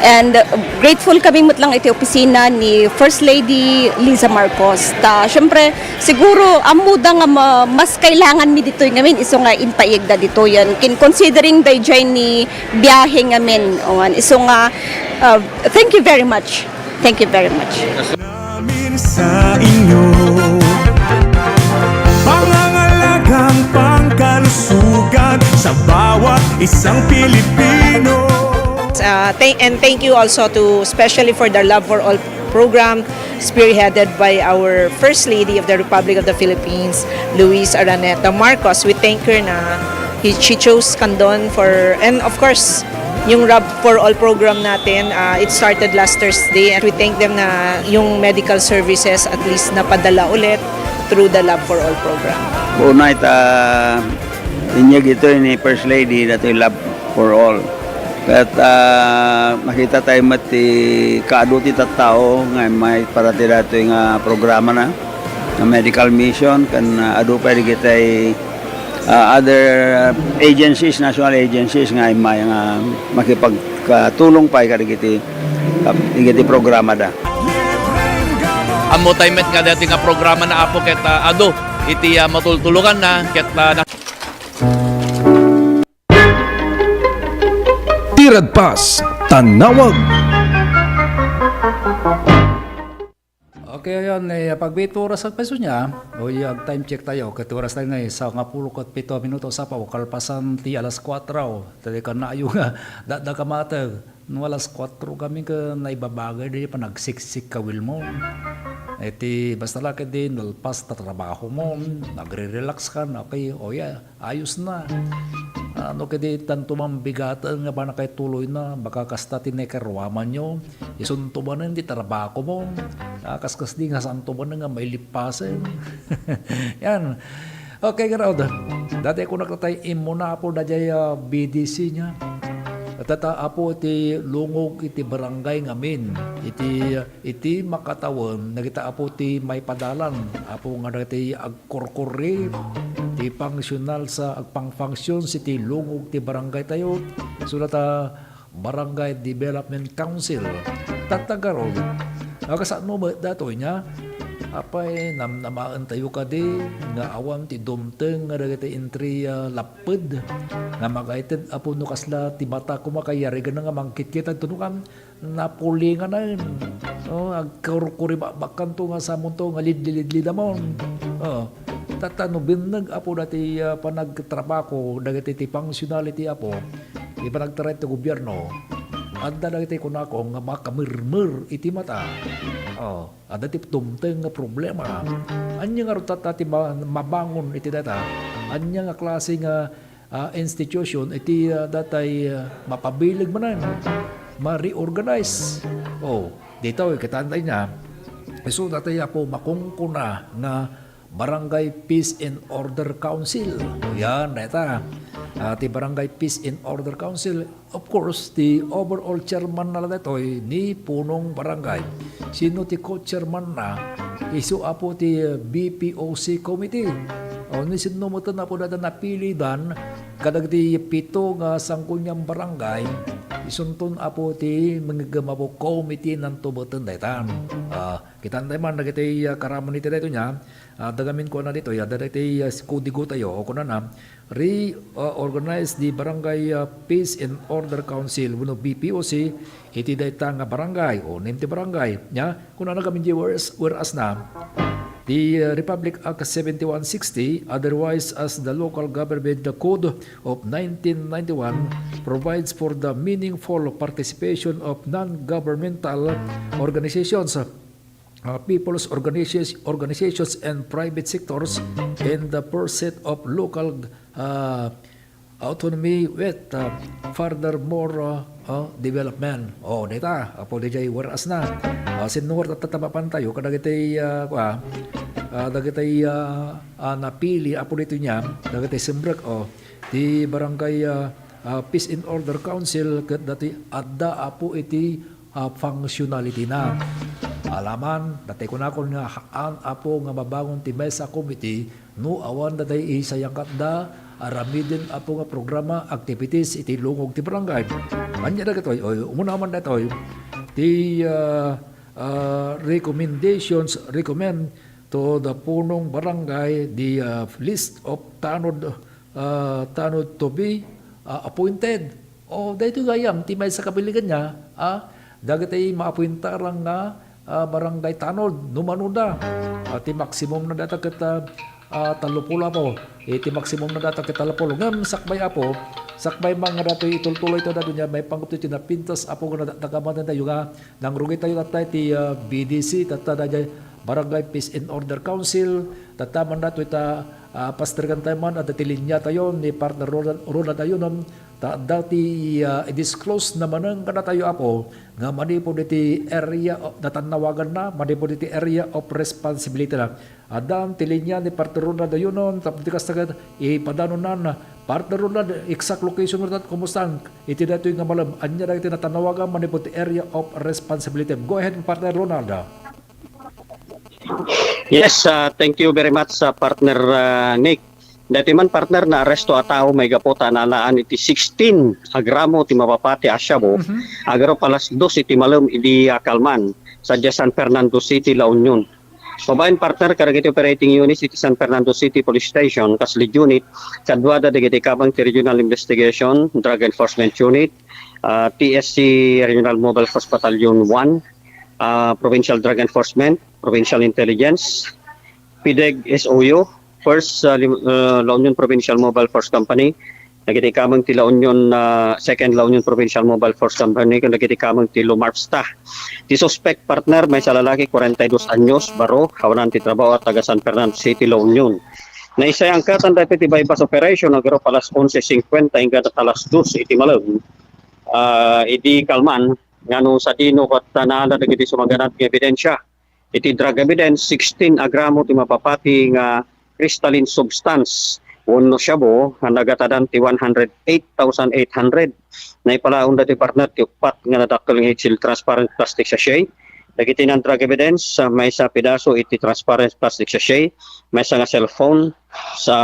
And, uh, grateful kami met lang iti opisina ni First Lady Liza Marcos. Ta, syempre, siguro, ammoda nga ma-, mas kailangan mi ditoy ngamin, isu nga impaigda ditoy. And kin-, considering dayjay ni biyahe ngamin. Awan, isu nga, uh, thank you very much. Thank you very much. Namin sa inyo. Pangangalagang pangkalusugan sa bawat isang Pilipino. Uh, thank, and thank you also to, especially for the Love for All program, spearheaded by our First Lady of the Republic of the Philippines, Luis Araneta Marcos. We thank her na he, she chose Candon for, and of course, yung Love for All program natin, uh, it started last Thursday, and we thank them na yung medical services at least napadala ulit through the Love for All program. Una ita, inyag ito ni First Lady, datoy Love for All. Ket, ah, makita tayo met ti kaadu ti tattao nga immay para ti datoy nga programa na, nga medical mission, ken, ah, adu pay dagiti, ah, other agencies, national agencies nga immay nga makipagkatulong pay kadagiti, dagiti programa da. Ammo tayo met nga dati nga programa na, Apo, ket, ah, adu iti, ah, matultulugan na, ket, ah, na- Tiragpas, Tanawag. Okay, ayan, eh, pagbiit oras ang peso niya. O, ag time check tayo. Ket oras tayo na, eh, sangapulo ket pito minuto sa pa, kalpasan ti alas kuatro. Tadi ka na yung, da, da kamatag. No alas kuatro kami ka naibabagay, di pa nagsiksik ka, Wilmo. Eh, ti, basta la ket di, nalpas ta trabaho mo, nagre-relax ka, okay, o ya, ayos na. Ano ket di, tanto man bigaten nga ba nakay tuloy na, baka kasta ti nakaruaman nyo, isuntubanen di trabaho mo, ah, kaskas di nga santubanen nga mailipasen. Yan. Okay, garod. Dati ko nakatay imuna, Apo, dayay, ah, B D C niya. Tata, Apo, iti lungog iti barangay ngamin. Iti, iti makatawen, dagita, Apo, ti maipadalan. Apo, nga dagiti agkurkuri, ti functional sa agpang-functions iti lungog ti barangay tayo. Isu data, Barangay Development Council. Tatta garud, a, kasano met datoy niya? Apay, namnamaentayo kadi nga awan ti dumteng nga dagiti entry, a, lapped nga magayted, Apo, no kasla ti mata koma kayariganna nga mangkitkita, tunukan napulinganen. O, agkurkuribakbakkanto nga samonto nga lidlilidlidamon. O, tatta no binneg, Apo, dati, a, panagtrabako dagiti ti functionality, Apo, ti panagtaray ti gobierno, adda dagiti kunako nga makamermer iti mata. O, adda ti dumteng nga problema. Ania ngarud tatta ti ma-, mabangon iti data? Ania nga klase nga, a, institution iti, a, datay, a, mapabileg manen, ma-reorganize? O, ditoy, kitaan tayo niya. Isu datay, Apo, makunkuna nga Barangay Peace and Order Council. Yan, dayta. Ah, ti Barangay Peace and Order Council, of course, ti overall chairman na la daytoy ni Punong Barangay. Sino ti co-chairman na? Isu, Apo, ti, eh, B P O C committee. O, ni sino met, Apo, dayta napilidan kadagiti pito nga sangguniang barangay, isunton, Apo, ti mangigem, Apo, committee nanto met dayta. Ah, kitaan tayo man dagiti, ah, karaman iti daytoy niya. Ah, dagamin ko na dito, ya, dagiti, ah, kodigo tayo, o kunana, reorganize the Barangay, ah, Peace and Order Council, wenno B P O C, iti dayta nga barangay, o name ti barangay, nya, kunana gamin di whereas, whereas na, the, ah, Republic Act seventy-one sixty, otherwise as the Local Government Code of nineteen ninety-one, provides for the meaningful participation of non-governmental organizations, uh, people's organizations, organizations and private sectors in the pursuit of local, uh, autonomy with, uh, furthermore, uh, uh, development. O, dayta, Apo, dayjay whereas na. Uh, sinnuar tatta mapan tayo, kadagiti, uh, kua, uh, dagiti, uh, uh, napili, Apo, dito niya, dagiti simrek, o, ti barangay, uh, uh, Peace and Order Council, ket dati adda, Apo, iti ah, functionality na. Alaman, dati kunakon nga haan, Apo, nga mabangon ti maysa a committee no awan dayta isayangkatda aramiden, Apo, nga programa, activities iti lungog ti barangay. Ania dagitoy? Oy, umuna man daytoy ti, ah, ah, recommendations, recommend to the punong barangay the, ah, list of tanod, ah, tanod to be, ah, appointed. O, daytoy gayam ti maysa kabilegan niya, a, dagiti maapuentarang nga, a, barangay tanod, no manoda. A, ti maximum na dayta ket, a, a, tallopulo, Apo. Iti maximum na dayta ket tallopulo. Ngem sakbay, Apo, Sakbay man nga datoy itultuloy tayo datoy niya, maipanggep tayo ti napintas, Apo, nga nadakdakaman tayo nga nangrugit tayo tatta iti, ah, B D C, tatta daydiay Barangay Peace and Order Council, tatta man datoy ta, ah, pastergan tayo man, adda ti linia tayo ni Partner Ronald, Ronald Ayunon, ta adda ti, ah, i-disclose na manen kadatayo, Apo, nga manipud iti area of, natannawagan na, manipud iti area of responsibility na. Addan ti linia ni Partner Ronald Ayunon, tapno ti kasta ket ipadanonan, Partner Ronald, exact location mo tat-, kumusta iti daytoy nga malem? Ania dagiti natannawagan manipud ti area of responsibility? Go ahead, Partner Ronald. Yes, ah, thank you very much, ah, Partner, ah, Nick. Daytoy man, partner, naaresto a tao maigapu ta naalaan iti sixteen a gramo ti mapapati a shabu, Mhm. agarop alas dos iti malem idi, ah, kalman, sadiay San Fernando City, La Union. Babaen, partner, kadagiti operating units iti San Fernando City Police Station, kas lead unit, kaduada dagiti kabang ti Regional Investigation, Drug Enforcement Unit, ah, T S C Regional Mobile Force Battalion one, ah, Provincial Drug Enforcement, Provincial Intelligence, PDEG S O U, First, ah, Lim-, ah, La Union Provincial Mobile Force Company, dagiti kameng ti La Union, ah, Second La Union Provincial Mobile Force Company, ken dagiti kameng ti LUMARPSTA. Ti suspek, partner, maysa a lalaki, kwarenta y dos anyos, baro, awanan ti trabaho, a taga San Fernando City, La Union. Naisayangkatan daytoy ti buy-bust operation, agarop alas onse singkuenta inggana alas dos iti malem. Ah, idi kalman, nga no sadino ket naala dagiti sumaganad nga ebidensya. Iti drug evidence, sixteen a gramo ti mapapati nga crystalline substance wenno shabu nga nagatadan ti one hundred eight thousand eight hundred. Naipalaon daytoy, partner, ti uppat nga nadakkel nga heat-sealed transparent plastic sachet. Dagiti non-drug evidence, ah, maysa a pedaso iti transparent plastic sachet, maysa nga cellphone, sa,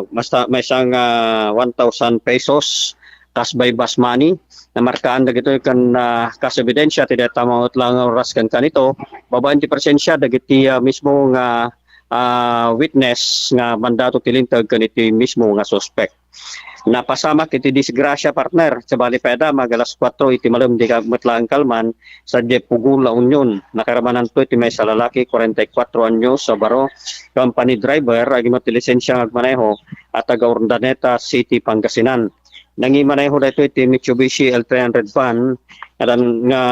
basta maysa nga one thousand pesos, cash buy-bust money, namarkaan dagitoy ken, ah, kas ebidensya ti dayta mautla nga oras ken kanito, babaen ti presensia dagiti, ah, mismo nga, ah, witness nga mandato ti linteg ken iti mismo nga suspek. Napasamak iti disgrasya, partner, sabali pay adda, mag alas kuatro iti malem di ka-, met laeng kalman, sadiay Pugo, La Union. Nakaramananto iti maysa a lalaki, kwarenta y kuatro anyos, a baro, company driver, agimut ti lisensia nga agmaneho, a taga Urdaneta City, Pangasinan. Nangimaneho daytoy iti Mitsubishi L three hundred van, nga,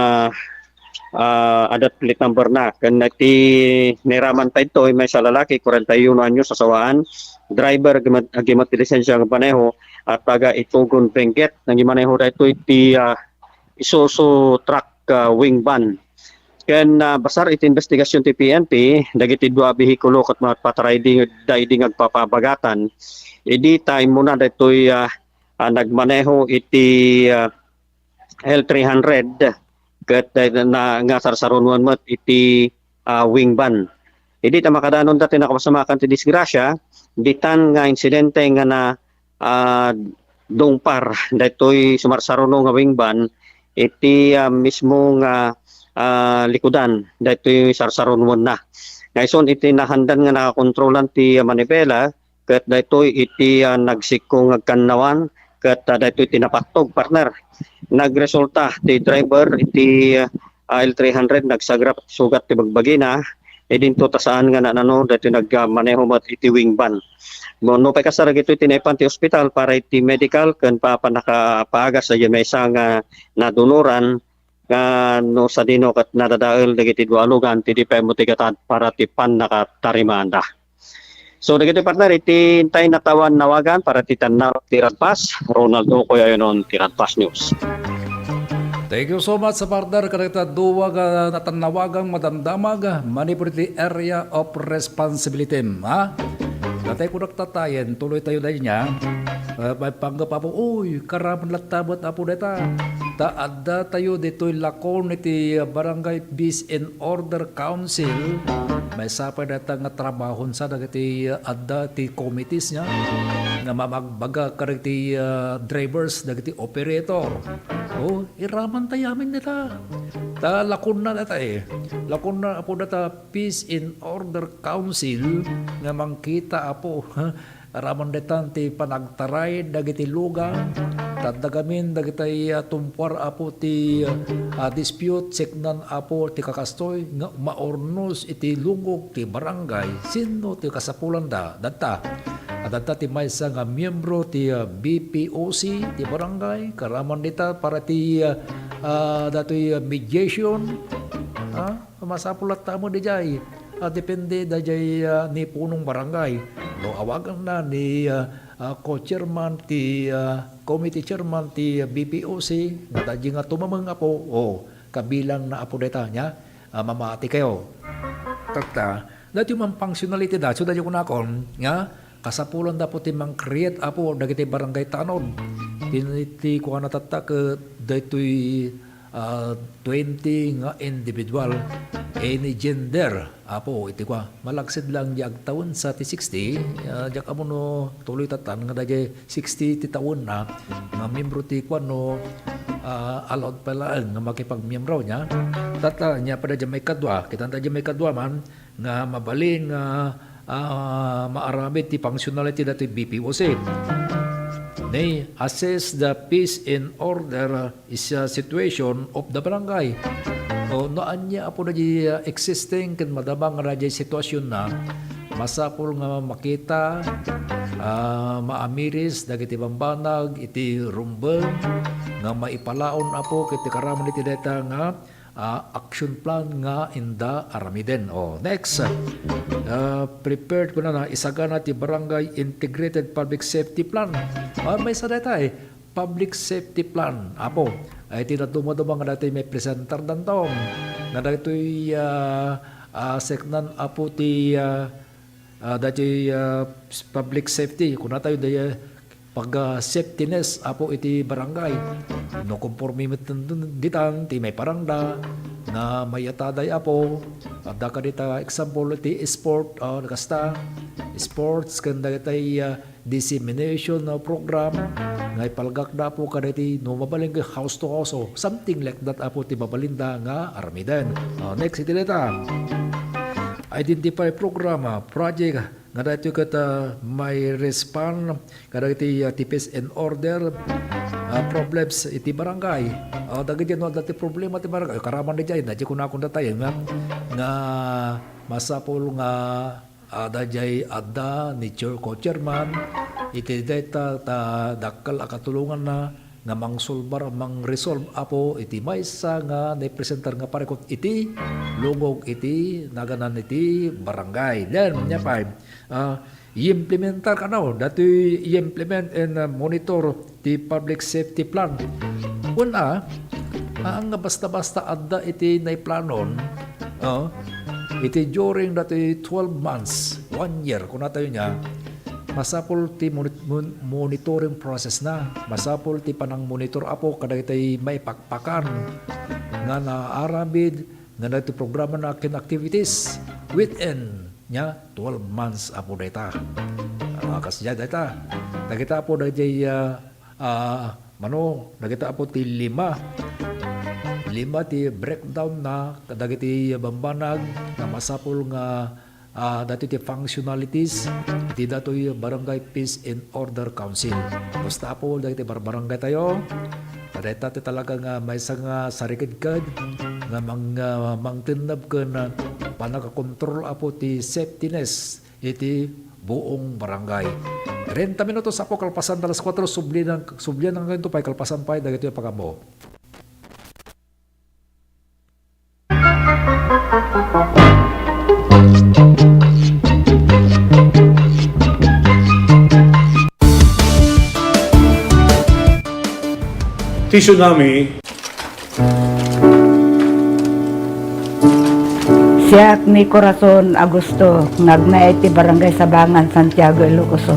ah, adda plate number na. Ken iti nairaman pay ditoy, maysa a lalaki, kwarenta y uno anyos, asawaan, driver, agimut, agimut ti lisensia nga agmaneho, a taga Itugon, Benguet. Nangimaneho daytoy iti, ah, Isuzu truck, ah, wing van. Ken, ah, basar iti investigasyon ti P N P, dagiti dua a behikulo ket mapatarayding, dayding agpapabagatan. Idi ta immuna daytoy, ah, ah, nagmaneho iti, ah, L three hundred ket, eh, na, nga sarsarunuen met iti, ah, wing van. Idi ta makadanonda ti nakapasamakan ti disgrasya, ditan nga insidente nga na, ah, dungpar daytoy sumarsaruno nga wing van iti, ah, mismo nga, ah, likudan daytoy sarsarunuenna. Nga isuon iti nahandan nga nakakontrolan ti, ah, manibela, ket daytoy iti, ah, nagsikko nga agkannawan, ket, ah, daytoy ti napattog, partner. Nagresulta ti driver iti, ah, L three hundred, nagsagrap sugat ti bagbagina, idinto ta saan nga nanano daytoy nagmaneho met iti wing van. No, no pay kasta, dagitoy ti naipan ti ospital para iti medical ken pa-, pannakapaagas daydiay maysa nga nadunoran nga no sadino ket nadadael dagiti dua a lugan ti di pay met ti gatad para ti pannakatarimanda. So, dagiti, partner, iti intay natawan-nawagan para ti tannawag ti Radpas, Ronald Okoy Ayonon ti Radpas News. Thank you so much, partner, kadagiti dua nga natannawagan madamdamag manipud iti area of responsibility, ha? Natay kunak tatayen, tuloy tayo daydiay. Ah, maipanggep, Apo, uy, karaman latta met, Apo, dayta. Ta adda tayo ditoy lakon iti, ah, Barangay Peace and Order Council. Maysa pay dayta nga trabahon sa dagiti, ah, adda ti committees niya nga mamagbaga kadagiti, ah, drivers, dagiti operator. Oh, iraman tayo amin dayta. Ta lakonna dayta, eh. Lakonna, Apo, dayta Peace and Order Council nga mangkita, Apo. Aramon daytan ti panagtaray dagiti lugan, ta adda gamin dagitay, ah, tumpuar, Apo, ti, ah, dispute, seknan, Apo, ti kakastoy nga maurnos iti lungog ti barangay. Sinno ti kasapulanda? Dayta. Adda ti maysa nga miyembro ti, ah, B P O C ti barangay, karaman dita para ti, ah, ah, datoy, ah, mediation. Ah, masapul latta met diay. Ah, depende daydiay, ah, ni punong barangay. No, awaganna ni, ah, ah, co-chairman ti, ah, committee chairman ti, ah, B P O C, nga daydiay nga tumameng, Apo, o, kabilangna, Apo, dayta, nya, ah, mamati kayo. Tatta, daytoy man functionality da, so daydiay kunakon, nga, kasapulan da, Apo, ti mang-create, Apo, dagiti barangay tanod. Ti, ti kuana tatta ket daytoy ah, twenty nga individual, any gender, Apo, iti kua. Malaksid lang di agtawen sa ti sixty, ah, diak ammo no tuloy tatan nga daydiay sixty ti tawenna, nga miyembro ti kua no, ah, allowed pay laeng nga makipagmiyembro nya. Tatta, nya pay daydiay maikadua, kita daydiay maikadua man, nga mabalin nga, ah, maaramid ti functionality dati B P O C. Nay, assess the peace and order is a situation of the barangay. O, no ania, Apo, daydi, ah, existing ken madama nga daydi sitwasyon na, masapul nga makita, ah, maamiris dagiti bambanag iti rumbeng nga maipalaon, Apo, ket ti karaman iti dayta nga ah, action plan nga inda aramiden. O, next, ah, prepared, kunana, isagana ti Barangay Integrated Public Safety Plan. Ah, maysa dayta, eh, Public Safety Plan, Apo. Ay, ti naduma-duma nga daytoy maipresentar danton. Nga daytoy, ah, ah, seknan, Apo, ti, ah, ah, daytoy, ah, public safety, kuna tayo, day, ah, pag, ah, safetiness, Apo, iti barangay. No konforme met ditan ti maiparangda, nga mayataday, Apo, adda kadita example ti sport, ah, kasta, sports, ken dagitay, ah, dissemination, ah, program, nga ipalgakda, Apo, kadagiti no mabalin nga house to house, o something like that, Apo, ti mabalinda nga aramiden. Ah, next, iti dayta. Identify program, ah, project, nga daytoy ket, ah, mai-respond kadagiti, ah, ti peace and order, ah, problems iti barangay. Ah, dagiti no adda ti problema ti barangay, karaman daydiay, daydiay kunakon datayen nga, nga masapul nga, ah, daydiay adda ni chair, co-chairman iti dayta ta dakkel a katulonganna nga mangsolbar, mangresolve, Apo, iti maysa nga naipresentar nga parikut iti lungog iti naganan iti barangay. Then, nya pay, ah, i-implementar kano, datoy i-implement and, ah, monitor ti public safety plan. Kuna, ah, nga basta-basta adda iti naiplanon, ah, iti during datoy twelve months, one year, kuna tayo nya, masapul ti moni-, mon-, monitoring process na. Masapul ti panang-monitor, Apo, kadagiti maipakpakan nga naaramid nga dagiti programa na ken activities within nya twelve months, Apo, dayta. Ah, kasdiay dayta. Dagita, Apo, dagiti, ah, ah, mano, dagita, Apo, ti lima. Lima ti breakdown na kadagiti bambanag nga masapul nga ah, datoy ti functionalities iti datoy Barangay Peace and Order Council. Basta, Apo, dagiti barbarangay tayo, dayta ti talaga nga maysa nga sarikedked nga mang-, ah, mangtenneb ken, ah, panagakontrol, Apo, ti safetiness iti buong barangay. Treinta minutos, Apo, kalpasan ta alas kuatro, sublian, sublian hanggang ito pay, kalpasan pay dagitoy a pag-ammo. Ti tsunami. Siak ni Corazon Augusto, nga agnaed ti Barangay Sabangan, Santiago, Ilocos Sur.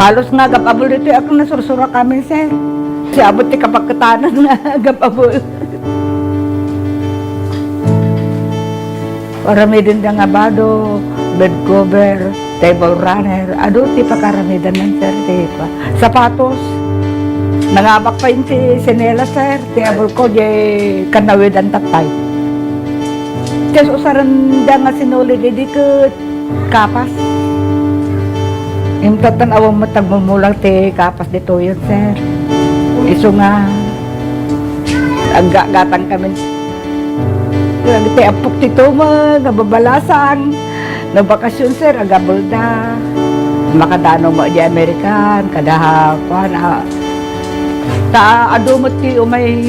Halos nga agab-abul ditoy a nasursuro kami, sir. Siya abot ti kapaketanan nga agab-abul. Aramiden da nga bado, bed cover, table runner, adu ti pakaramiden, sir, ti pa-, sapatos. Nangabak pay ti sinelas, sir, ti abul ko, di kanawidan tattay. Ti usaren da nga sinulid idi ket kapas. Intattan awan met agmumulang ti kapas ditoyen, sir. Isu nga aggatang kami. Ti apok ti tumeng nga babalasang. Nagbakasyon, sir, agabelda. Makadano mo di American, kada kuan, ah. Ta adu met ti umay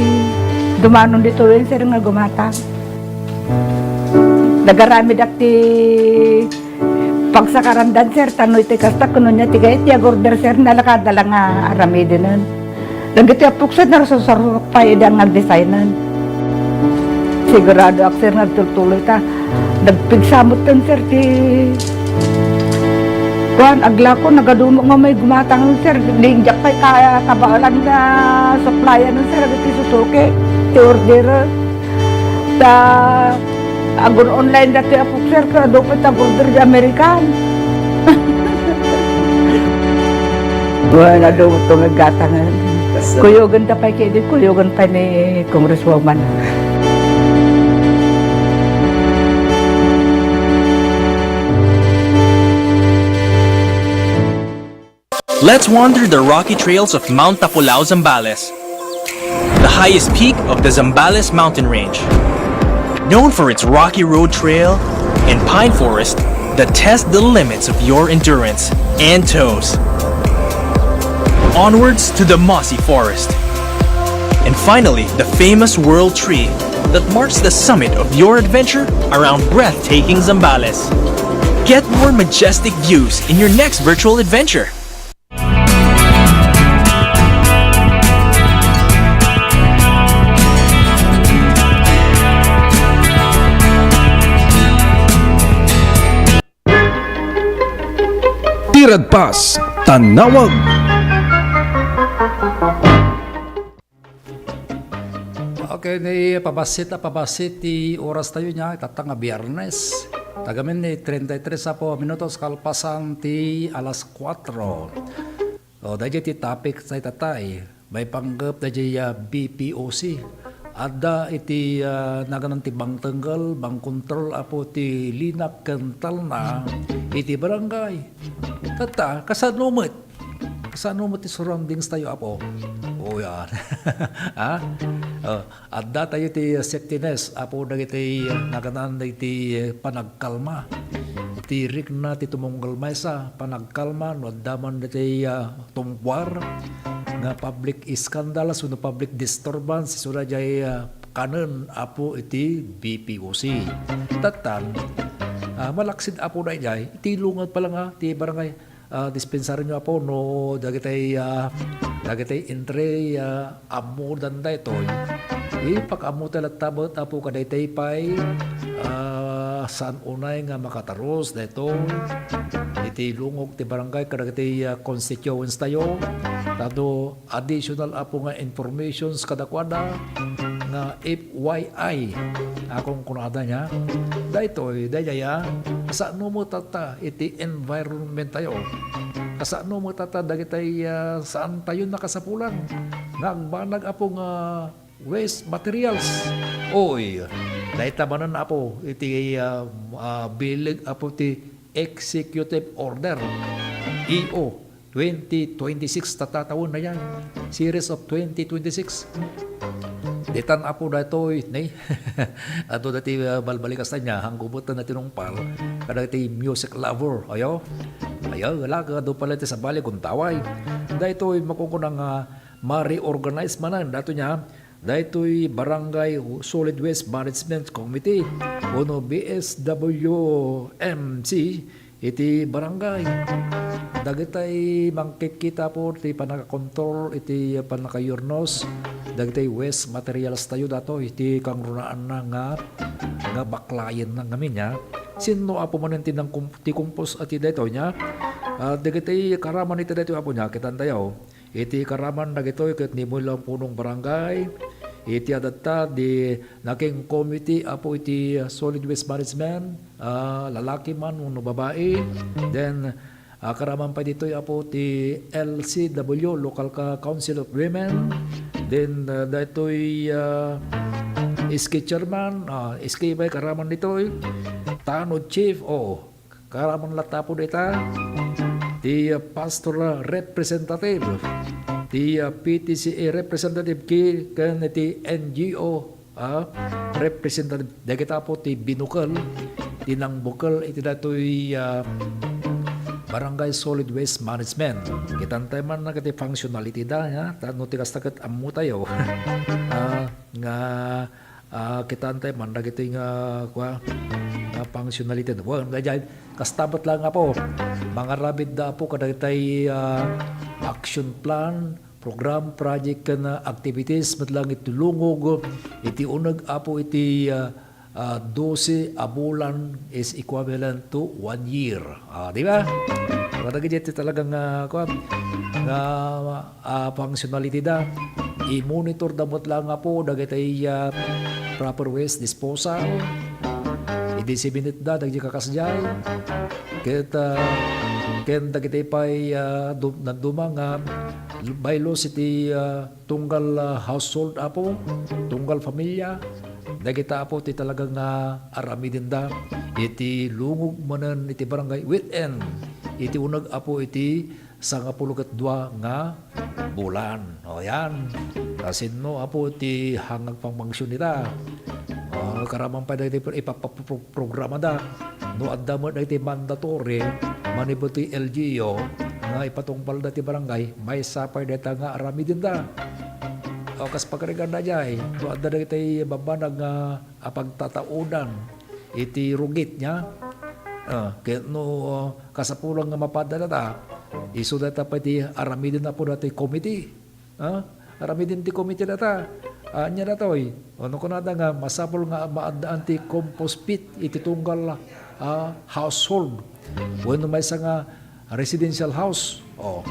dumanon ditoyen, sir, nga gumatang. Nagaramid ak ti pagsakarandan, sir, tano iti kasta, kuno niya, ti gayet ti agorder, sir, nalakada la nga aramidenen. Dagiti apok, sir, narsarsarok pay idi nga agdesignen. Sigurado ak, sir, nga agtultuloy ta. Nagpigsa metten, sir, ti kuan, aglako, nagadumo nga may gumatang, sir. Di, diak pay ka-, kabaelan nga supplyan, sir, dagiti Suzuki, ti order. Ta, agun-online dati apok, sir, ket adu pay ti agorder di American. Wen, adu met ti naggatangen. Kuyogen ta pay kidi, kuyogen pay ni Congresswoman. Let's wander the rocky trails of Mount Tapulao, Zambales, the highest peak of the Zambales mountain range. Known for its rocky road trail and pine forest that test the limits of your endurance and toes. Onwards to the mossy forest. And finally, the famous World Tree that marks the summit of your adventure around breathtaking Zambales. Get more majestic views in your next virtual adventure. Ti Radpas, Tanawag. Okay, ni pabassit a pabassit ti oras tayo niya, itata nga Biyernes. Tagamin ni treinta y tres apo minutos kalpasan ti alas kuatro. O, daydiay ti topic tayo, tatay. Maipanggep daydiay, ah, B P O C. Adda iti, ah, naganan ti bangtenggel, bangkontrol apo ti linak ken talna iti barangay. Tatta, kasano met? Kasano met ti surroundings tayo, apo? O, yan. Ha? O, Adda tayo ti safety nest, apo dagiti naganan dagiti panagkalma. Iti rikna ti tumunggal maysa, panagkalma, no adda man dagiti, ah, tumpuar nga public scandals wenno public disturbance, isu daydiay, ah, kanen, apo iti B P O C. Tattan, ah, malaksid, apo daydiay, iti lungag pala nga ti barangay, ah, dispensario, apo, no dagitay, ah, dagitay entry, ah, ammodan daytoy. Ipakaammo tayo latta met, apo, kadaytay pay, ah, saan unay nga makatalus daytoy iti lungag ti barangay kadagitay, ah, constituents tayo. Tado additional, apo, nga informations kadakuada nga F Y I a kunkunada niya. Daytoy, daydiay, ah, saan mo tatta iti environment tayo. Kasano met tatta dagitay, ah, saan tayo nakasapulan nga agbanag, apo, nga waste materials. Oy, dayta manen, apo, iti, ah, ah, bileg, apo, ti executive order, E O, twenty twenty-six, tatatawen na yan. Series of twenty twenty-six. Ditan, apo, daytoy, ne? Ato dati, ah, balbalikas ta niya, hanggo met na tinungpal, kadagiti music lover, ayo? Ayo, wala ka, adu pala ti sabali, kuntaway. Daytoy, makunkuna nga, ma-reorganize manen, dato niya, daytoy Barangay Solid Waste Management Committee, uno B S W M C, iti barangay. Dagitay mangkitkita, apo, ti panakakontrol iti panakayurnos dagitay waste materials tayo dato iti kangrunaanna nga, nga baklayenna ngamin niya. Sinno, apo, manen ti nangkum-, ti kumpos a ti daytoy niya? Ah, dagitay karaman iti daytoy, apo, niya, kitan tayo. Iti karaman dagitoy ket ni Muy la punong barangay, iti adatta di naking committee, apo, iti solid waste management, ah, lalaki man wenno babai. Then, ah, karaman pay ditoy, apo, ti L C W, Local Ka-, Council of Women. Then, ah, daytoy, ah, S K chairman, ah, S K pay karaman ditoy. Tanod chief, oo. Karaman latta, apo, dayta ti pastoral representative, ti, ah, P T C A representative, ki-, ken ti N G O, ah, representative. Dagita, apo, ti binukel ti nangbukel iti datoy, ah, Barangay Solid Waste Management. Kitantay man dagiti functionality da, ha? Ta no ti kasta ket ammo tayo. Ah, nga, ah, kitantay man dagiti nga, kua, nga functionality. Wen, daydiay, kasta met lang, Apo. Mangaramid da, Apo, kadagitay, ah, action plan, program, project, ken, ah, activities met lang iti lungog, iti uneg, Apo, iti, ah, ah, dose a bulan is equivalent to one year. Ah, di ba? Kadagiti ti talagang, ah, kuwan, nga, ah, functionality da. I-monitor da met lang, Apo, dagiti, ah, proper waste disposal. I-disseminate da dagiti kakasdiay. Ket, ah, ken dagiti pay, ah, dum-, nanduma nga bylaws iti, ah, tunggal, ah, household, Apo, tunggal familia, dagita, Apo, ti talaga nga aramidenda iti lungog manen iti barangay weekend iti uneg, Apo, iti sangapulo ket dua nga bulan. O, yan. Kasinno, Apo, ti hangag pangpangsiyon ita? O, karaman pay dagiti ipapapro-, programada. No adda met dagiti mandatory, manipud ti L G U, nga ipatungpalda ti barangay, maysa pay dayta nga aramidenda. O, kas pagarigan daydiay, no adda dagiti babbanag nga, a, pagtataudan iti rugit niya, a, ket no, a, kasapulan nga mapadda dayta, isu dayta pay ti aramiden, Apo, daytoy committee. Ha? Aramiden ti komite data. Ania datoy? O, no kunada nga masapul nga maaddaan ti compost pit iti tunggal, ah, household wenno maysa nga residential house. O,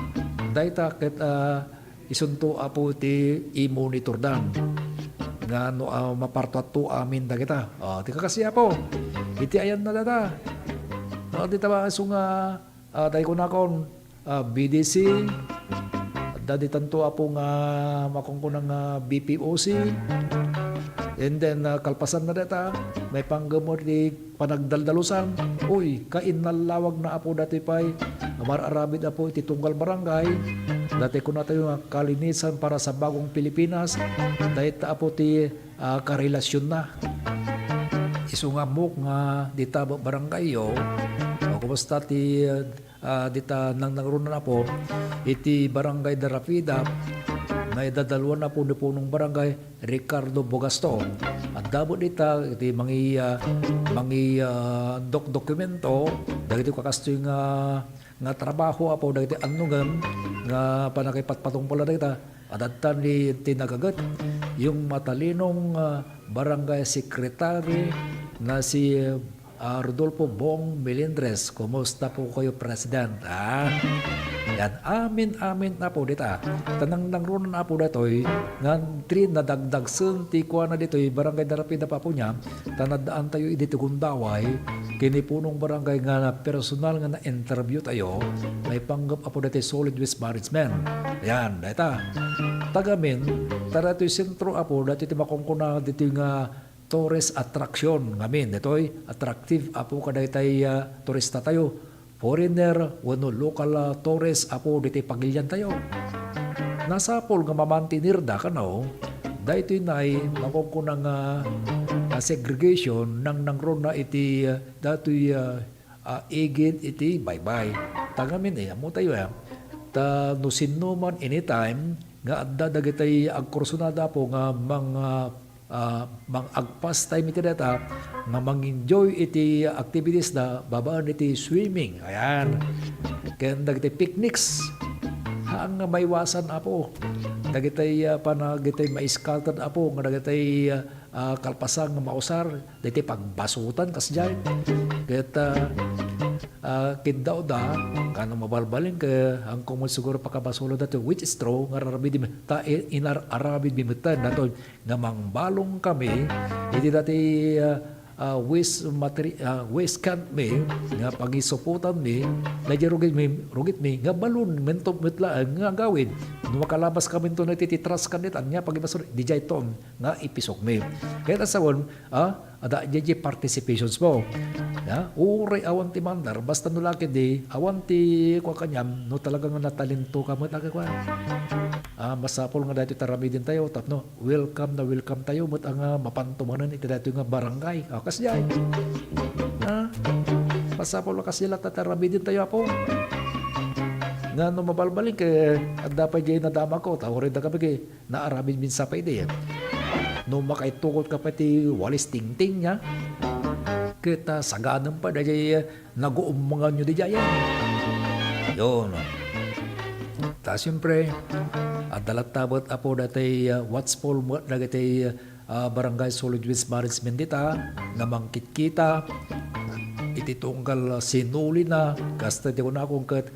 dayta ket, ah, isunto, Apo, ti imonitordan nga no, ah, mapartuatto amin dagita. O, ti kakasi, Apo. Iti ayanna data. O, dita ba isu nga, ah, tay kunakon, ah, B D C, adda ditanto, Apo, nga makunkuna nga B P O C. And then, ah, kalpasanna dayta, maipanggep met ti panagdaldalusan. Uy, kainnalawagna, Apo, datoy pay a mar-aramid, Apo, iti tunggal barangay. Datoy kunatayo nga kalinisan para sa bagong Pilipinas. Dayta, Apo, ti, ah, karelasionna. Isu nga ammok nga dita barangayyo, o, kumusta ti, ah, dita nangnangruna, Apo, iti Barangay Darapida, nga idadaluan, Apo, ni Punong Barangay Ricardo Bogasto. Adda met dita iti mangi-, ah, mangi-, ah, dok-, dokumento dagiti kakastoy nga, nga trabaho, Apo, dagiti annongem nga panakipatpatungpal dagita. Adda ni ti nagaget, yung matalinong, ah, barangay secretary na si, ah, Rodolfo Bong Melendres. Kumusta po kayo, President? Ah, yan. Amin, amin na po dita. Ta nangnangruna, Apo, datoy nga tri nadagdagsen ti kuana ditoy Barangay Darapida, Apo, niya. Ta naddaan tayo idi ti gundaway ken ni Punong Barangay nga personal nga na-interview tayo, maipanggep, Apo, daytoy solid waste management. Yan, dayta. Tagamin, ta daytoy sentro, Apo, daytoy ti makunkuna ditoy nga tourist attraction ngamin. Daytoy attractive, Apo, kadaytay, ah, turista tayo. Foreigner wenno local, ah, tourist, Apo, ditoy pagilian tayo. Nasapol nga mamantinirda kano, daytoy nay makunkuna nga, ah, segregation nangnangruna iti, ah, datoy, ah, ah, igid iti baybay. Tagamin, eh, ammo tayo, eh. Ta no sinno man anytime nga adda dagitay agkursunada, Apo, nga mang-, ah, ah, mang-agpas time iti data, nga mang-enjoy iti activities da babaen iti swimming. Ayan. Ken dagiti picnics. Haan nga maiwasan, Apo. Dagitay, ah, pana-, dagitay ma-scattered, Apo, nga dagitay, ah, ah, kalpasan nga mausar, dagiti pagbasutan, kasdiay. Ket, ah, ah, kiddawda, kano mabalbalin ket, angko met siguro pakabasolo dati, which is true, nga aramidmi, ta i-, inar-, aramidmi met datoy, nga mangbalong kami, iti dati, ah, ah, waste materi-, ah, waste can mi, nga pagisuputan mi, na di rugit mi, rugit mi, nga balon, mentok met laeng, nga agawid. No makalabas kami to na iti trash can dit, anya, pagibasol, di jay ton, nga ipisok mi. Kaya ta sawen, ah, ada jay participations mo. Ya, uray awan ti mandar, basta no laki di, awan ti kua kaniam, no talaga nga natalento ka met, aga kua. Ah, masapul nga daytoy taramidentayo tapno welcome na welcome tayo met nga mapanto manen iti daytoy nga barangay. Ah, kasdiay. Ah, masapul nga kasdiay latta taramidentayo, Apo. Nga no mabalbalin ket adda pay diay nadamagko, ta uray da kami ket naaramid minsan pay idi. No makaitugot ka pay ti walis tingting, ya. Ket, ah, saganem pay daydiay naguummunganyo diay. Yun. Ta, siyempre, adda latta met, Apo, daytoy, ah, watchful met dagiti, ah, Barangay Solid Waste Management dita nga mangkitkita iti tunggal sinulina, kasta ti kunakon ket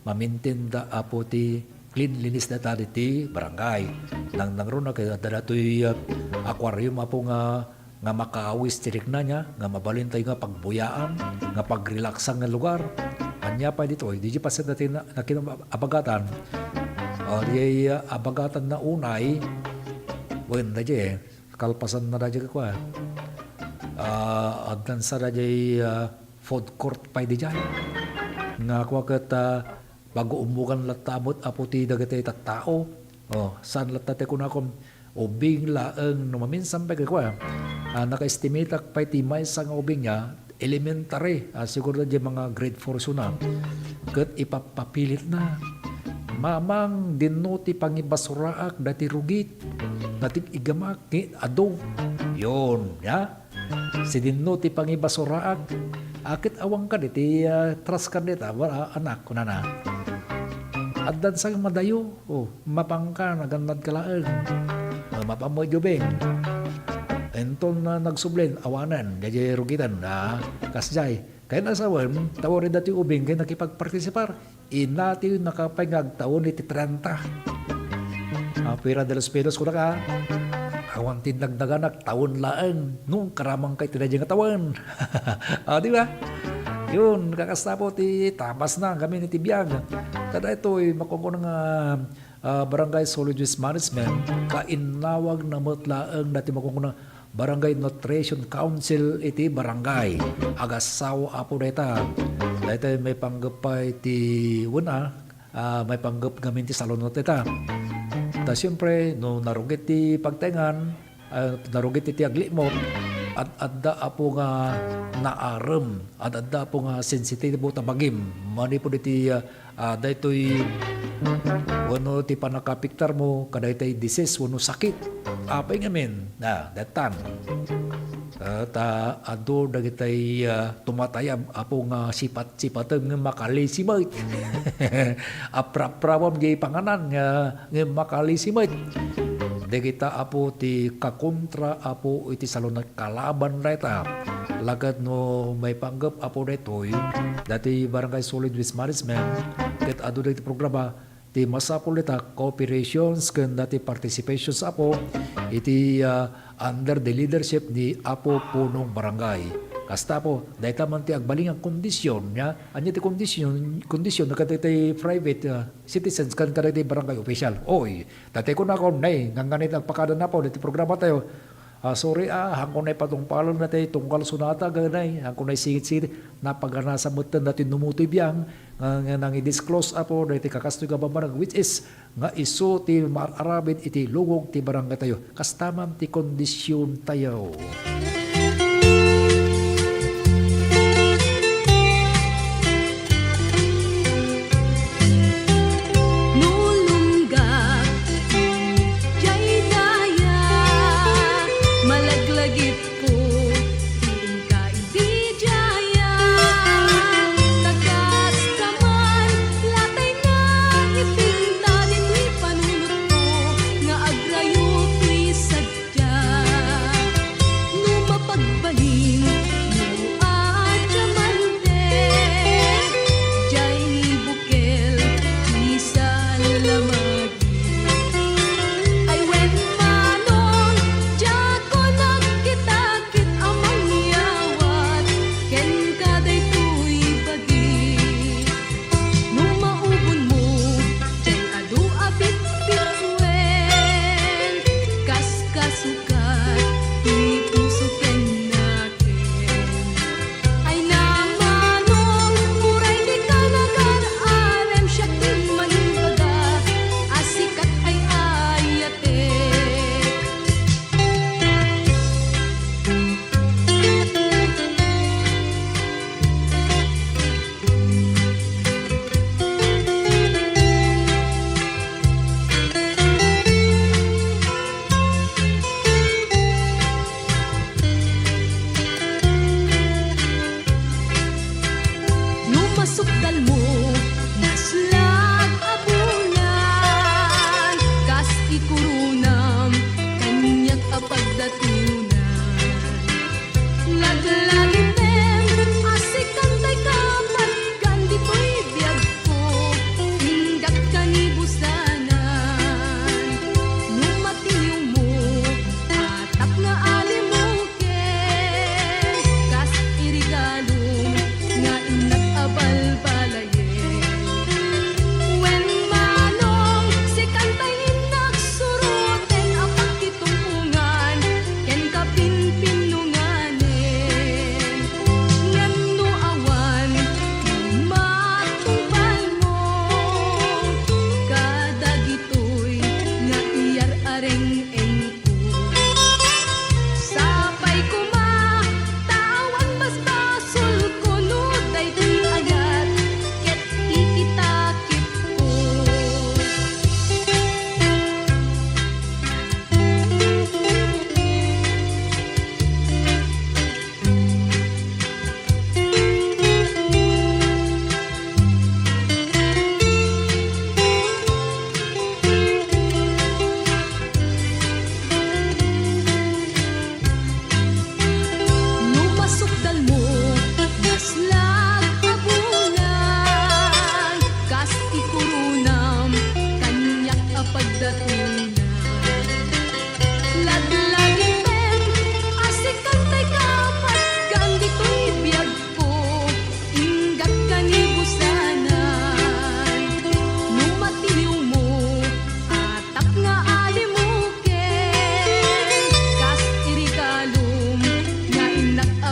mamintinda, Apo, ti cleanliness dayta diti barangay. Nangnangruna ket adda daytoy, ah, aquarium, Apo, nga nga makaawis ti rikna, nia, nga mabalintayo nga pagbuyaan, nga pagrelaksan nga lugar. Ania pay ditoy, diay paset daytoy na, nakinabagatan. O, diay, ah, abagatanna unay, wen, daydiay, kalpasanna daydiay kua. Ah, addan sa daydiay, ah, food court pay diay. Nga kua ket, ah, Paguummugan latta met, Apo, ti dagiti tattao. O, saan latta ti kunakon, ubing laeng no maminsan pay kua. Ah, naka-estimateak pay ti maysa nga ubing, nia, elementary, ah, siguro diay mga grade four isuna. Ket ipapapilitna. Mamang, dinno ti pangibasuraak daytoy rugit. Natig-igamak, ni adu. Yun, ya. Sidinno ti pangibasuraak. Aket awan kadi ti, ah, trash kan dita, wa-, ah, anak, kunana. Addan sa madayo, o, mapangka, nagannadka laeng. O, mapan met diay ubing. Inton, ah, nagsublin, awanen, daydiay rugiten, ah, kasdiay. Kayat a sawen, ta uray daytoy ubing, ket nakipagpartisipar. Inatiyonaka pay nga agtawen iti trenta. Ah, Fuera de los Pinos, kunaka, awan ti nagdaganak, tawen laeng. No, karamangka iti daydiay nga tawen. Ah, di ba? Yun, kakasta, Apo, ti tabasna ngamin iti biag. Ta daytoy, makunkuna nga, ah, Barangay Solid Waste Management, kainnawagna met laeng daytoy makunkuna Barangay Nutrition Council iti barangay. Agassaw, Apo, dayta. Daytoy maipanggep pay ti, wen a, ah, maipanggep ngamin ti salunat dayta. Ta siyempre, no narugit ti pagtaengan, ah, narugit iti aglimot, ad-adda, Apo, nga naarem, ad-adda, Apo, nga sensitibo ta bagim manipud iti, ah, Ah, daytoy wenno ti pannakapiktarmo kadaytoy disease wenno sakit. Apay ngamin? Ah, daytan. Ah, ta adu dagitay, ah, tumatayab, Apo, nga sipat-sipatem nga makalisi met. Apraprawam diay panganan nga, nga makalisi met. Dagita, Apo, ti kakontra, Apo, iti salunat kalaban dayta. Laket no maipanggep, Apo, daytoy, daytoy Barangay Solid Waste Management, ket adu dagiti programa ti masapul dayta cooperations ken dayta participations, Apo, iti, ah, under the leadership ni Apo Punong Barangay. Kasta, Apo, dayta man ti agbalin nga kondisyon, nia? Ania ti kondisyon, kondisyon kadagiti private, ah, citizens ken kadagiti barangay official? Oy, dayta kunakon, nay, ngangnganit agpakada, Apo, dayta programa tayo. Ah, sorry, ah, haanko nay patungpalen dayta tunggal sonata, ken nay, haanko nay singit-singit. Napaganasa metten dayta numtoy biang nga, nga nangi-disclose, Apo, dayta kakastoy nga bambanag, which is nga isu ti maar-aramid iti lungog ti barangay tayo. Kasta man ti kondisyon tayo. Nulunggak, jay daya, malaglagipko, tingka iti daya. Kakas kaman, latay na ipinta ditoy panunotko, nga agrayo toy sadja. No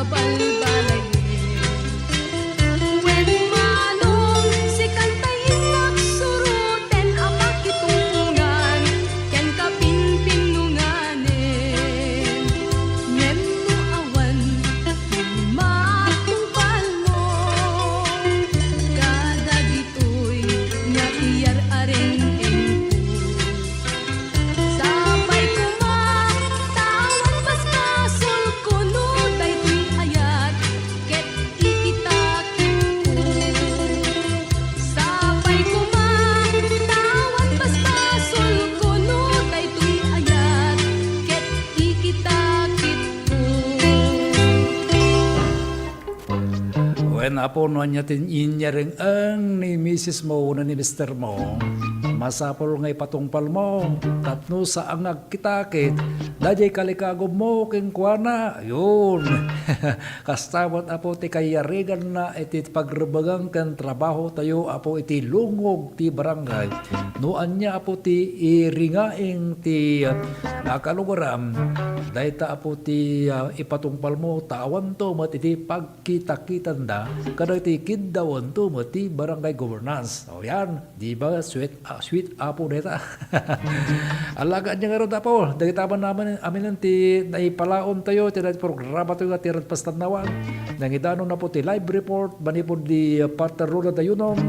Balbalayen. Wen manong sikan tay innak suroten a pakitungpungan ken kapinpinunganen. Ngem no awan ti matungpalmo, kadagitoy nga iyar-areng-engko. Sapay koma, ta awan basbasolko no daytoy ayat ket ikitakitko. Sapay koma, ta awan basbasolko no daytoy ayat ket ikitakitko. Wen, Apo, no ania ti inyareng-eng ni misis mo wenno ni mister mo, masapul nga ipatungpal mo tapno saan nga agkitakit daydiay kalikagum mo kenkuana. Yun. Kasta met, Apo, ti kayariganna iti pagrebbegang ken trabaho tayo, Apo, iti lungog ti barangay. No ania, Apo, ti iringaing ti, ah, kalugaram, dayta, Apo, ti, ah, ipatungpal mo, ta awanto met iti pag- kitakitanda kadagiti kiddawanto met ti barangay governance. O yan, di ba, sweet, ah, sweet Apo dayta. Alagaan niya ngarud, Apo, dagiti amin-, amin-, aminen ti naipalaontayo ti dayta programatayo nga ti Radpas Tannawag. Nangidanon, Apo, ti live report manipud di, ah, Partner Ronald Ayunom.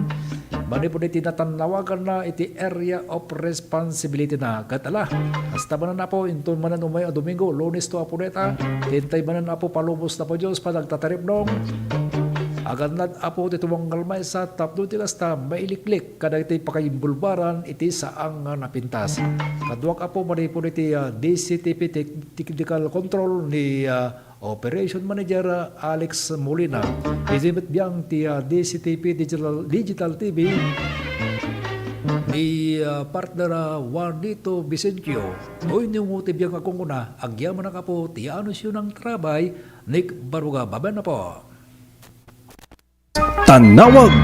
Manipud iti natannawaganna iti area of responsibility na. Ket ala, kasta manen, Apo, inton manen umay a Domingo, Lunes to, Apo, dayta, ti intay manen, Apo, palubos, Apo Dios, panagtataripnong. Agannad, Apo, ti tumanggal maysa tapno ti kasta mailiklik kadagiti pakaimbulbaran iti saan nga napintas. Kaduak, Apo, manipud iti, ah, D C T P tec-, technical control ni, ah, Operation Manager, ah, Alex Molina. Idi met biang ti, ah, D C T P Digital, Digital T V ni, ah, partner, ah, Juanito Vicencio. Uy, ni mo ti biang a kungkuna, agyamanak, Apo, ti anunsiona nga trabay, Nick Barugab. Amen, Apo. Tannawag.